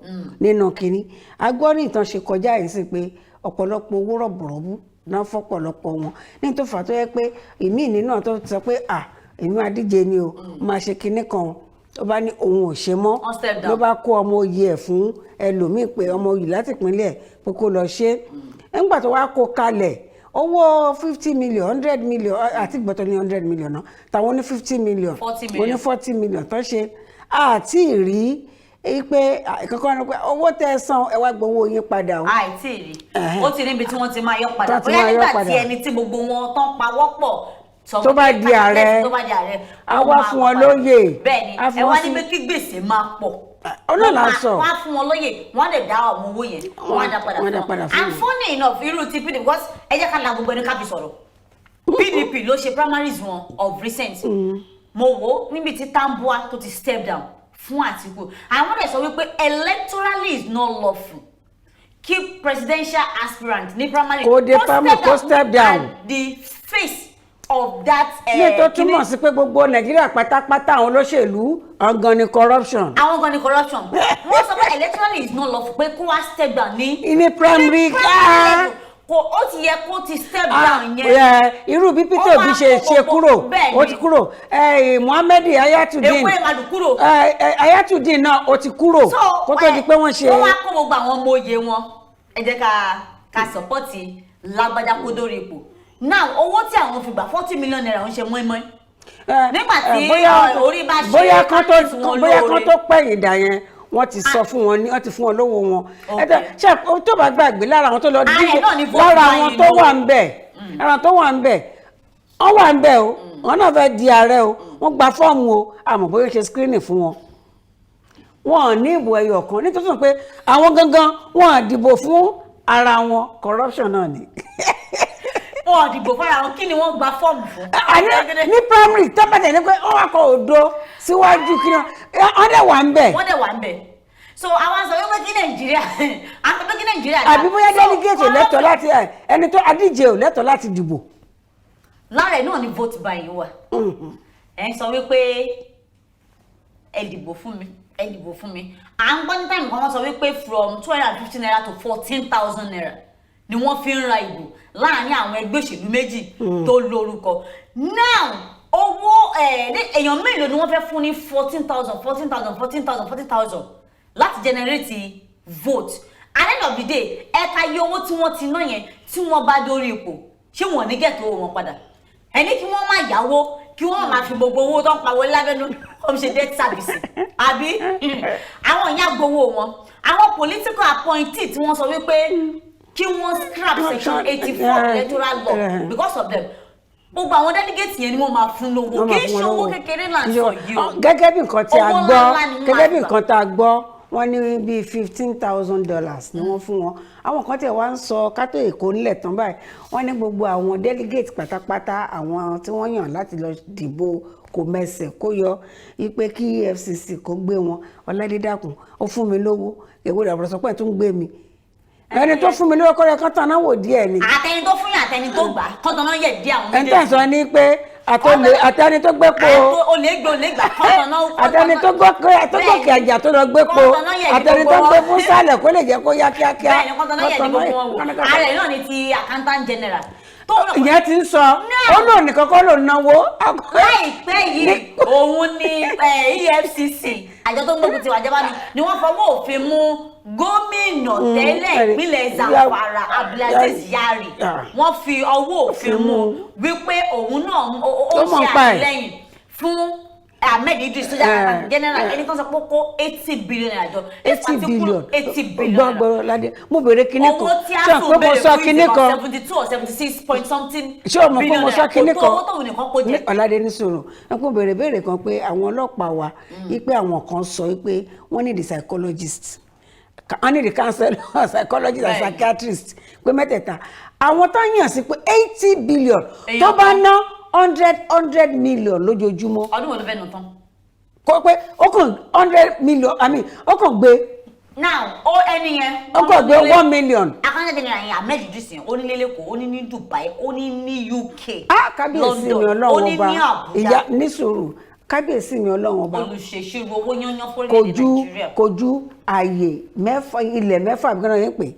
nínú kinní a gbọ́ ní ìtàn ṣe kọjá yìí sí pé ọ̀pọ̀lọpọ̀ owó rọ̀bùrọ̀bù náà fọ́pọ̀lọpọ̀ wọn ní tó fà tó yẹ pé ìmíì nínú àwọn tó sọ pé, à, èmi máa díje ni o, máa ṣe kinní kan, ó bá ní òun ò ṣe mọ́. Wọ́n step down. Ló bá kó ọmọ oyè ẹ̀ fún ẹlòmíì pé ọmọ oyè láti ìpínlẹ̀ pé kó lọ ṣe é. Ńgbà tó wá kó kalẹ̀, owó 50 million, 100 million, àti gbọ́tọ̀ ní 100 million náà, tàwọn ní 50 million, 40 oní million. 40 million tó ṣe, àti rí i pé kankan ní pé owó tẹ́ ẹ san, ẹ wá gbowó yín padà o. Àìtí rí. Ó ti níbi tí wọ́n ti máa yọ padà. Tó ti Bóyá máa yọ nígbà tí padà. ẹni tí gbogbo wọn tán pawọ́ pọ̀ sọ Tó bá pé di ààrẹ, tó bá di ààrẹ, á wọ́n wá máa fún wọn padà. lóyè. Bẹ́ẹ̀ ni. Á fún Ẹ wọn wá sí- ní pé kí gbèsè máa pọ̀. Ọ̀nà là ń sọ. Wọ́n á fún wọn lóyè, wọ́n á lè dá àwọn owó yẹn, wọ́n á dá padà Wọ́n á dá fún padà wọn. fún And wọn. funny enough, irú ti PDP, because ẹ jẹ́ ká la gbogbo ẹni ká fi sọ̀rọ̀, PDP ló ṣe primaries wọn of recent. Mo wò ó níbi tí Tambuwal tó ti step down fún Àtìkù. Àwọn dẹ̀ sọ wípé electorally is not lawful kí presidential aspirant ní primary Kó dé primary, kó step down. at the face of that. Ní tó túmọ̀ sí pé gbogbo Nàìjíríà pátápátá, àwọn olóṣèlú ọ̀gán ni corruption. Àwọn gan ni corruption. Wọ́n sọ pé electorally is not lawful pé kó wá step down ní Ní primary. Ní primary level. Kò ó ti yẹ kó ti step down yẹn. Irú bí Peter Ó Obi wá ṣe kó ṣe gbogbo- kúrò. Bẹ́ẹ̀ Ó ni. ti kúrò. Muhammed Hayatuddin. Ewé Madu kúrò. Hayatuddin náà, ó ti kúrò So kó tó di pé wọ́n ṣe. Wọ́n wá kó gbogbo àwọn ọmọ oyè wọn, ẹ jẹ́ ká support lágbájá kó dórí ipò. Now, owó tí àwọn fi gbà, ₦40 million, ń ṣe mọ́ínmọ́ín. Nígbà tí, orí bá ṣe Bóyá kán tó kábíyèsí wọn bóyá kán lóore. tó pẹ̀yìn dà yẹn, wọ́n ti sọ fún wọn ní wọ́n ti fún wọn lówó wọn. Ṣé tó bá gbàgbé, lára àwọn tó lọ Ààrẹ díje, náà ní vote lára àwọn buying tó o. wà ń bẹ̀, lára àwọn tó wà ń bẹ̀, wọ́n wà ń bẹ̀ o, wọ́n náà fẹ́ di ààrẹ o, wọ́n gba fọ́ọ̀mù o, àmọ́ bóyá ó ṣe screening fún wọn, wọn ò ní ìbò ẹyọ kan, nítorí pé àwọn gangan wọn à dìbò fún ara wọn. Corruption náà ni. Wọn ò dìbò fúnra wọn, kí ni wọ́n gba fọ́ọ̀mù fún? Àní ní primary tọ́pẹ̀tẹ̀ ní pé wọ́n wá kọ òdo síwájú, kí ni wọ́n dẹ̀ wà ń bẹ̀. Wọ́n dẹ̀ wà ń bẹ̀. So àwọn sọ wípé kí Nàìjíríà, àwọn sọ pé kí Nàìjíríà dá. Àbí bóyá So, delegate ò lẹ́tọ̀ọ́ láti ẹni tó adíje ò lẹ́tọ̀ọ́ láti dìbò. Lára ẹ̀ náà ni vote buying wà. Ẹ ń sọ wípé ẹ dìbò fún mi, ẹ dìbò fún mi. À ń gbọ́ ní time kan, wọ́n sọ wípé from ₦250 to ₦14,000 ni wọ́n fi ń ra ìbò láàárín àwọn ẹgbẹ́ òṣèlú méjì tó lórúkọ. Now, owó ẹ̀ èèyàn mélòó ni wọ́n fẹ́ fún ní 14,000, 14,000, 14,000, 14,000 láti generate vote? At the end of the day, ẹ̀ka iye owó tí wọ́n ti ná yẹn, tí wọ́n bá dórí ipò, ṣé wọ́n ní get owó wọn padà? Ẹni kí wọ́n má yáwó, kí wọ́n máa fi gbogbo owó tó ń pa wọlé lábẹ́nú kó fi ṣe debt service, àbí àwọn ìyá gbowó wọn? Àwọn political appointee tí wọ́n sọ wípé kí wọ́n scrap section 84 electoral law, because of them, gbogbo àwọn delegate yẹn ni wọ́n máa fún lówó. Wọ́n Kì máa í fún ṣe wọn owó lówó. kékeré là ń sọ yìí o. Gẹ́gẹ́ bí nǹkan tí a Owó gbọ́, ńláńlá ni wọ́n gẹ́gẹ́ bí máa gbà. nǹkan tá a gbọ́, wọ́n ní bíi $15,000 ni wọ́n fún wọn. Àwọn kan tẹ̀ wá ń sọ kátó èkó ńlẹ̀ tán báyìí, wọ́n ní gbogbo àwọn delegate pátápátá, àwọn tí wọ́n yàn láti lọ dìbò kò mẹsẹ̀ kó yọ, wípé kí EFCC kó gbé wọn. Ọ̀làdídàkùn ó fún mi lówó, èwo ìdàbọ̀rọ̀ sọ pé ẹ̀ tún gbé mi, ẹni tó fún mi lówó kọ́rẹ́ kán tán náà wò díẹ̀ ni. Àtẹni tó fún yàn, àtẹni tó gbà, kọ́ńtàn náà yẹ̀ dí àwọn. Ẹni tẹ́ sọ ni pé àtọlé, àtẹni tó gbé po, Olè gbé, olè gbà, kọ́ńtàn náà. Àtẹni tó gòkè àjà tó lọ gbé po, àtẹni tó gbé fún sálẹ̀ kó lè jẹ́ kó yá kíákíá. Bẹ́ẹ̀ni, kọ́ńtàn náà yẹ̀ dí gbogbo wọn wò. Ààrẹ náà ni ti accountant general tó náà. Ìyẹn ti ń sọ, ó lóun nìkan kọ́ lòun náwó. Láìpẹ́ yìí, òun ni EFCC, àjọ tó ń gbógun ti ìwà ìjẹbánu, ni wọ́n fọwọ́ òfin mú gómìnà tẹ́lẹ̀ ìpínlẹ̀ Zamfara, Abdulaziz Yari. Wọ́n fi ọwọ́ òfin mú wípé òun náà ó Ó mọ̀ ṣe nípa ẹ̀. àtìlẹ́yìn fún Ahmed Idris tó jẹ́ accountant general, ẹni tó ń sọ pé ó kó ₦80 billion jọ. 80 billion. 80 billion. Gbọ́ngbọ́n ládé, mo béèrè kinní kan. Owó tí a Ṣé o tún pé mo béèrè sọ fún kinní is about kan? 72 or 76 point something Ṣé o mọ̀ pé billion mo sọ naira. kinní Kò tó kan? owó tóun nìkan kó Ní jẹ. Ọ̀làdé, ní sọ̀rọ̀ ẹ kó béèrè kan pé àwọn ọlọ́pàá wa, wípé àwọn kan sọ wípé wọ́n ní the psychologist, wọ́n ní the counselor, psychologist and psychiatrist, pé mẹ́tẹ̀ẹ̀ta àwọn tó yàn sí pé 80 billion tó Èèyàn bá kan. ná. Hundred hundred million lójoojúmọ́. Ọdún wo ló fẹ́ nà tán? Kó pé ó kàn 100 million, I mean, ó kàn gbé Now, ó ẹni yẹn. Ó kàn gbé 1 million. Accountant general yẹn, Ahmed Idris yẹn, ó ní lẹ́lẹ́kọ̀ọ́, ó ní ní Dubai, ó ní ní UK, Ah, kábíyèsí mi. London, ó Ọlọ́run ní ọba. ní Abuja. Ìyá, ní sùúrù, kábíyèsí mi, Ọlọ́run ọba. Olùṣèṣirò owó yányán Kò fórílẹ̀-èdè ju Nàìjíríà. Kò ju ààyè 6, ilẹ̀ 6, àbí kí wọ́n yẹn pè,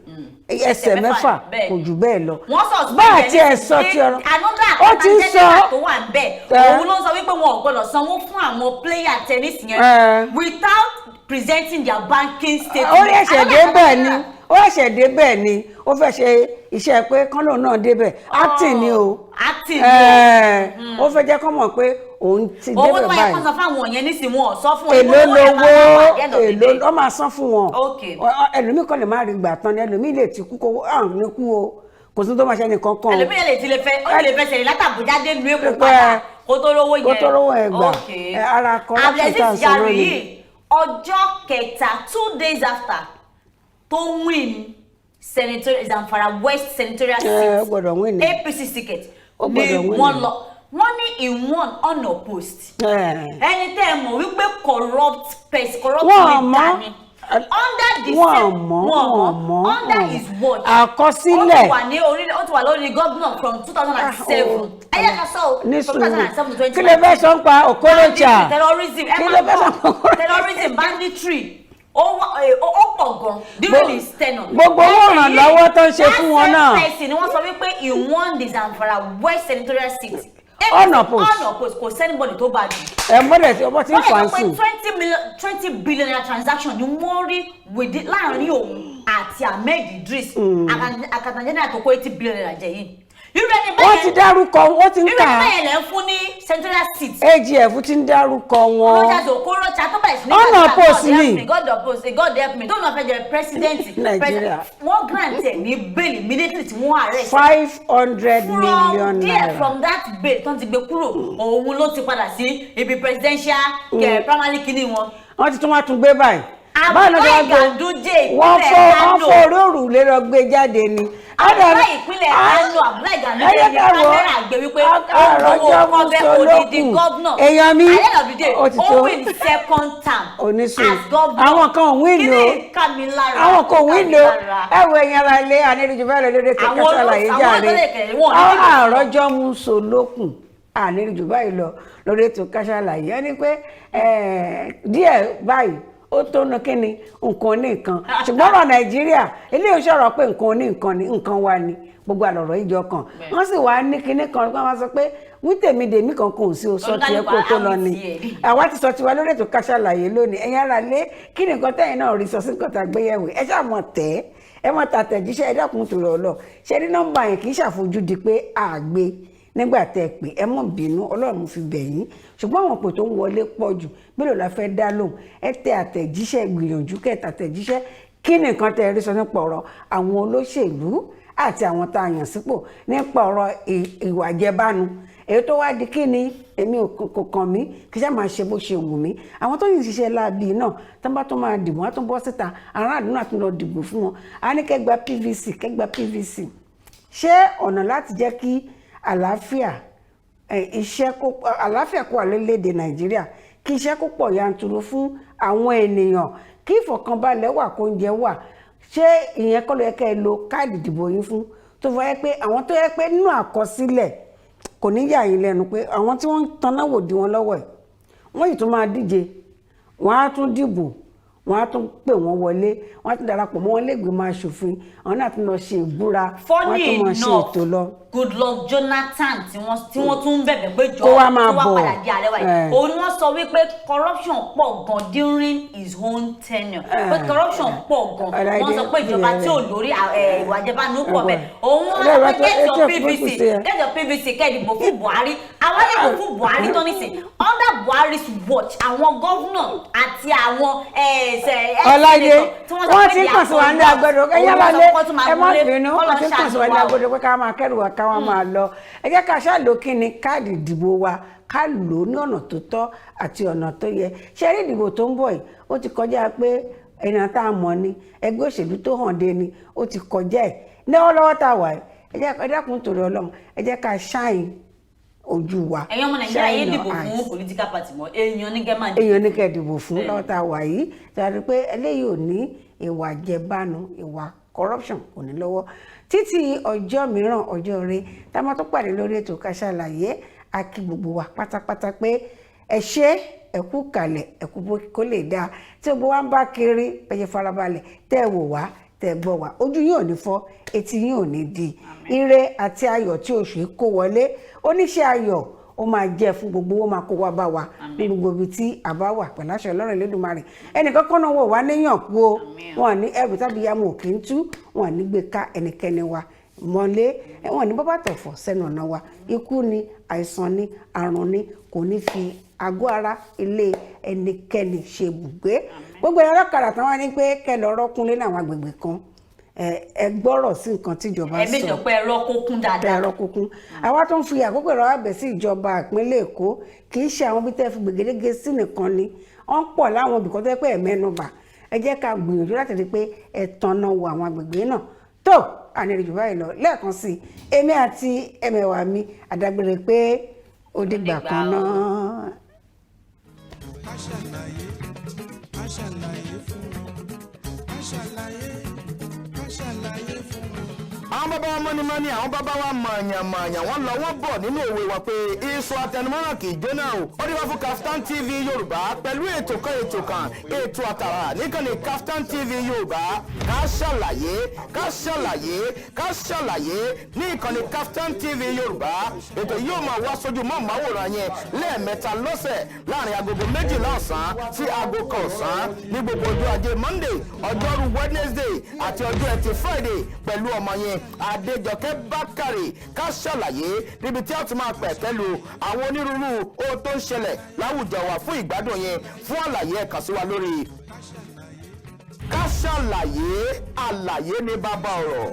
ẹsẹ̀ 6, Bẹ́ẹ̀ kò ni. jù bẹ́ẹ̀ lọ. Wọ́n sọ Bá àti ẹ̀ sọ ti ọ̀rọ̀ another ó ti ń accountant sọ general tó wà ń bẹ̀, Ẹ. òun ló ń sọ wípé wọn ò gbọdọ̀ sanwó fún àwọn player tennis yẹn Ẹ. without presenting their banking statement. Ó ṣẹ̀ṣẹ̀ Another dé bẹ́ẹ̀ ni. accountant Ó ṣẹ̀ṣẹ̀ dé bẹ́ẹ̀ ni. Ó fẹ́ ṣe iṣẹ́ pé kánlò náà débẹ̀, acting ni o. Acting ni o. Ẹ̀, ó fẹ́ jẹ́ kó mọ̀ pé òun ti Owó débẹ̀ tó bá yẹ kó báyìí. san fáwọn yẹn nísìnyí, wọn ò sọ fún wọn. Èló Owó yẹn máa lowó wà at the end of the èló day. ó máa san fún wọn? Ẹlòmíì kan lè má rí gbà tán ni, ẹlòmíì lè ti kú kó àrùn ní kú o, kò sí tó máa ṣe nìkan kan o. Ẹlòmíì lè ti lè fẹ́, ó lè fẹ́ ṣẹlẹ̀ láti Àbújá dé ìlú Èkó Pé- padà kó tó rówó yẹn. Kó tó rówó yẹn gbà. Ok. Ẹ, ara corruption tá à ń Abdulaziz sọ náà Yari ni. yìí, ọjọ́ kẹta, 2 days after tó win senatorial, Zamfara West senatorial Ẹ, seat, ó gbọ́dọ̀ win ni. APC ticket, Ó ni gbọ́dọ̀ win wọ́n ni. lọ, wọ́n ní he won unopposed. Ẹ. Ẹni tẹ́ ẹ mọ̀ wípé corrupt person, corrupt Wọ́n leader mọ̀. ni under the Wọ́n same mọ̀, wọ́n wọ́n mọ̀ mọ̀, under wọ́n his mọ̀. watch. Àkọsílẹ̀. Ó ti wà ní orí, ó ti wà lórí gómìnà from 2007, ẹ yẹ ká sọ o, Ní from 2007 to sùúrù, 20. Kí ló fẹ́ sọ ń pa Okorocha? Terrorism, ẹ Kí máa ló fẹ́ sọ ń pa gbọ́, Okorocha? terrorism, banditry, ó ó pọ̀ gan during his tenure. Gbogbo owó ìrànlọ́wọ́ tó ń ṣe fún wọn náà. That same person ni wọ́n sọ wípé he won the Zamfara West senatorial seat Unopposed. Unopposed, kò sí anybody tó bá jù. Ẹ mọ́lẹ̀ tí ọmọ ti ń Wọ́n fà lè á sọ pé sùn. 20 million, 20 billion naira transaction ni wọ́n rí within láàrin òun àti Ahmed Idris, accountant general tó kó 80 billion naira jẹ yìí. Irú ẹni Wọ́n báyẹn ti dárúkọ, wọ́n ti ń irú kà ẹni á. báyẹn lẹ́ ń fún ní senatorial seat. AGF ti ń dárúkọ wọn. Rochas Okorocha tó bẹ̀rẹ̀ sí ní Unopposed gbàdúrà, God help ni. me, God oppose, God help me, tó náà fẹ́ jẹ president. Nàìjíríà. Wọ́n grant ẹ̀ ní bail immediately tí wọ́n arrest. 500 million From there, naira. from that bail tó ń ti gbé kúrò, òun ló ti padà sí ibi presidential primary kínní wọn. Wọ́n ti tún wá tún gbé báyìí. Báyìí ló ti wá Abdullahi gbé. Ganduje Wọ́n ìpínlẹ̀ fọ́ wọ́n Kano. fọ́ orí òrùlé lọ gbé jáde ni. Abdullahi ìpínlẹ̀ Kano, Abdullahi Ganduje Ẹ jẹ́ ní ká wò ó. kámẹ́rà gbé wípé ó Àròjọ gbowó kọ́bẹ́ odidi mùsùlùkùn. gómìnà. Èèyàn mi, At the end of the day, ó ti ó tó. win second term Onísùn. as governor. Àwọn kan ò win Kí o. ni ká mi lára? Àwọn kò Ká wí mi lo lára. ẹ wo ẹ̀yin ara ilé, àníríjú bẹ́ẹ̀ lọ lórí Àwọn kẹkẹ ṣàlàyé àwọn jàre. olóòtú wọn ò ní dìbò. Àròjọ mùsùlùkùn, àníríjú báyìí lọ lórí ètò Ká Sálàyé. Ẹ ní pé díẹ̀ báyìí ó tó nu kí ni nǹkan ní nǹkan, ṣùgbọ́n ọ̀rọ̀ Nàìjíríà eléyìí sọ̀rọ̀ pé nǹkan ní nǹkan ni nǹkan wa ni gbogbo àlọ́rọ̀ ìjọ kan wọ́n sì wá ní kinní kan wọ́n máa sọ pé wí tèmi dèmí kankan ò sí, o sọ tiẹ̀ kó tó lọ ni. Àwa ti sọ tiwa lórí ètò Ká Sálàyé lónìí. Ẹ̀yin ará lé, kí ni nǹkan tẹ́yin náà rí sọ sí nǹkan tá a gbé yẹ̀wò? Ẹ ṣáà mọ̀ tẹ́ ẹ mọ̀ tàtẹ̀jíṣẹ́. Ẹ dákun tó lọ lọ ṣe ní nọ́mbà yẹn, kì í ṣàfojúdi pé àgbé nígbà tẹ́ ẹ pé, ẹ mọ̀ bínú, Ọlọ́run fi bẹ̀ yín, ṣùgbọ́n àwọn pè tó ń wọlé pọ̀ jù, mélòó la fẹ́ dá lóhùn? Ẹ tẹ àtẹ̀jíṣẹ́, gbìyànjú kẹ́ tàtẹ̀jíṣẹ́. Kí ni nǹkan tẹ́ ẹ rí sọ nípa ọ̀rọ̀ àwọn olóṣèlú àti àwọn tá a yàn sípò, nípa ọ̀rọ̀ ìwà jẹbánu èyí tó wá di kí ni èmi kò kàn mí, kí sá máa ṣe bó ṣe wù mí? Àwọn tó yìí ń ṣiṣẹ́ láabi náà, tó bá tó máa dìbò, wọn á tún bọ́ síta, aráàlú náà tún lọ dìbò fún wọn. A ní kẹ́ gba PVC, kẹ́ gba PVC. Ṣé ọ̀nà láti jẹ́ kí àlàáfíà, iṣẹ́ kó àlàáfíà kó wà lórílẹ̀‐èdè Nàìjíríà, kí iṣẹ́ kó pọ̀ yanturu fún àwọn ènìyàn, kí ìfọ̀kànbalẹ̀ wà, kó oúnjẹ wà, ṣé ìyẹn kọ́ ló yẹ kẹ́ ẹ lo káàdì ìdìbò yín fún? Tó fọ yẹ pé àwọn tó yẹ pé nínú àkọsílẹ̀, kò ní yà yín lẹ́nu pé àwọn tí wọ́n ń taná wò di wọn lọ́wọ́ ẹ̀, wọ́n yìí tún máa díje, wọ́n á tún dìbò, wọ́n á tún pè wọ́n wọlé, wọ́n á tún darapọ̀ mọ́ wọn lẹ́gbẹ̀ẹ́ máa ṣòfin, àwọn náà tún lọ ṣe ìbúra, wọ́n á Funny tún máa ṣe enough, ètò lọ. Goodluck Jonathan tí wọ́n tún ń bẹ̀bẹ̀ pé jọ Kó wá máa kó wá bọ̀. padà di ààrẹ wa yìí, òun ni wọ́n sọ wípé corruption pọ̀ gan during his own tenure, pé corruption pọ̀ gan. Wọ́n sọ pé ìjọba tí ò lórí ìwà ìjẹbánu pọ̀ bẹ́ẹ̀. Òun wọ́n sọ pé get your PVC, get your PVC, kẹ́ dìbò fún Buhari. Àwọn dìbò fún Buhari tó nísìn, under Buhari's watch, àwọn governor àti àwọn Ọláìdé, wọ́n ti ń kàn sí wa ní agbẹ́dọ̀. Ẹ̀yà lálẹ́, ẹ má bínú, wọ́n ti ń kàn sí wa ní agbẹ́dọ̀ pé ká máa kẹ́rù wa, ká wá máa lọ. Ẹ jẹ́ ká ṣáà lò kí ni káàdì ìdìbò wa, ká lò ó ní ọ̀nà tó tọ́ àti ọ̀nà tó yẹ. Ṣé rí ìdìbò tó ń bọ̀ yìí, ó ti kọjá pé ẹni tá a mọ̀ ni, ẹgbẹ́ òṣèlú tó hàn dé ni, ó ti kọjá ẹ̀ lọ́wọ́lọ́wọ́ tá a wà yìí. Ẹ jẹ́, ẹ dákun torí Ọlọ́run, ẹ jẹ́ ká ṣáìn Ojú wa. Ẹ̀yin ọmọ Nàìjíríà, yé Shine your dìbò fún eyes. political party mọ́, èèyàn ní kẹ́ máa dìbò. Èèyàn ní kẹ́ dìbò fún lọ́wọ́ tá a wà yìí, tí a rí pé eléyìí ò ní ìwà jẹbánu, ìwà corruption kò ní lọ́wọ́. Títí ọjọ́ mìíràn, ọjọ́ rẹ tá a máa tó pàdé lórí ètò Ká Sálàyé, a kí gbogbo wa pátápátá pé ẹ ṣé, ẹ kú kalẹ̀, ẹ kú bó kó lè dáa tí gbogbo wa ń bá kiri. Ẹ farabalẹ̀ tẹ́ ẹ wò wá, tẹ́ ẹ gbọ́ wá, ojú yín ò ní fọ́, etí yín ò ní di. Ire àti ayọ̀ tí oṣù yìí kó wọlé, oníṣẹ́ ayọ̀ ó máa jẹ́ fún gbogbo, ó máa kó wá bá wa ní gbogbo ibi tí a bá wà pẹ̀lú àṣẹ Ọlọ́run Elédùmarè. Ẹnìkan kan náà wò wá níyàn kú o, wọn ní ẹrù tàbí yàmù òkè ń tú, wọn ní gbé ká ẹnikẹ́ni wa mọ́lé, wọn ní bọ́bá tọ̀fọ̀ sẹ́nu ọ̀nà wa. Ikú ni, àìsàn ni, àrùn ni, kò ní fi àgọ́ ara ilé ẹnikẹ́ni ṣe bùgbé. Gbogbo ẹ̀rọ ọlọ́kadà tán wá ní pé kẹ́ lọ rọ́kúnlé láwọn agbègbè kan, ẹ gbọ́rọ̀ sí nǹkan tíjọba Ẹ sọ. méjọ pé ẹ̀rọ kó kún dáadáa. Ẹ̀rọ kúnkún. Àwa tó ń fi àkókò ẹ̀rọ abẹ̀ sí ìjọba ìpínlẹ̀ Èkó, kì í ṣe àwọn bí tẹ́ fi gbègédége sí nìkan ni wọ́n pọ̀ láwọn ibìkan tó yẹ pé ẹ̀ mẹ́nubà. Ẹ jẹ́ ká gbìyànjú láti rí i pé ẹ tanná wo àwọn agbègbè náà tó ànírìjù báyìí lọ. Lẹ́ẹ̀kan sí i, èmi àti ẹmẹ̀wà mi àdágbére pé ó dìgbà kan náà. Ká ṣàlàyé, ká ṣàlàyé fún wọn, ká ṣàlàyé, ká ṣàlàyé fún wọn. Àwọn bàbá wa mọ́nímọ́ní, àwọn bàbá wa mọ̀ọ̀yàn-mọ̀ọ̀yàn, wọ́n lọ wọ́n bọ̀ nínú òwe wa pé iṣu atẹnumọ́ràn kì í jóná o. Ó dé wá fún Kaftan TV Yorùbá pẹ̀lú ètò kan, ètò kan, ètò àtàrà níkànnì Kaftan TV Yorùbá, Ká Ṣàlàyé, Ká Ṣàlàyé, Ká Ṣàlàyé ní ìkànnì Kaftan TV Yorùbá. Ètò yìí yóò máa wá sójú mọ́ màwòrán yẹn lẹ́ẹ̀mẹ́ta lọ́sẹ̀, láàrin 12:00 ọ̀sán sí 1:00 ọ̀sán, ní gbogbo ọjọ́ ajé Monday, ọjọ́rú Wednesday àti ọjọ́ ẹtì Friday, pẹ̀lú ọmọ yẹn Adéjọkẹ́ Bákàrè. Ká Ṣàlàyé, níbi tí a ti máa pẹ̀kẹ́ lu àwọn onírúurú ohun tó ń ṣẹlẹ̀ láwùjọ wa fún ìgbádùn yẹn. Fún àlàyé, ẹ kàn sí wa lórí Ká Ṣàlàyé. Àlàyé ní bàbá ọ̀rọ̀.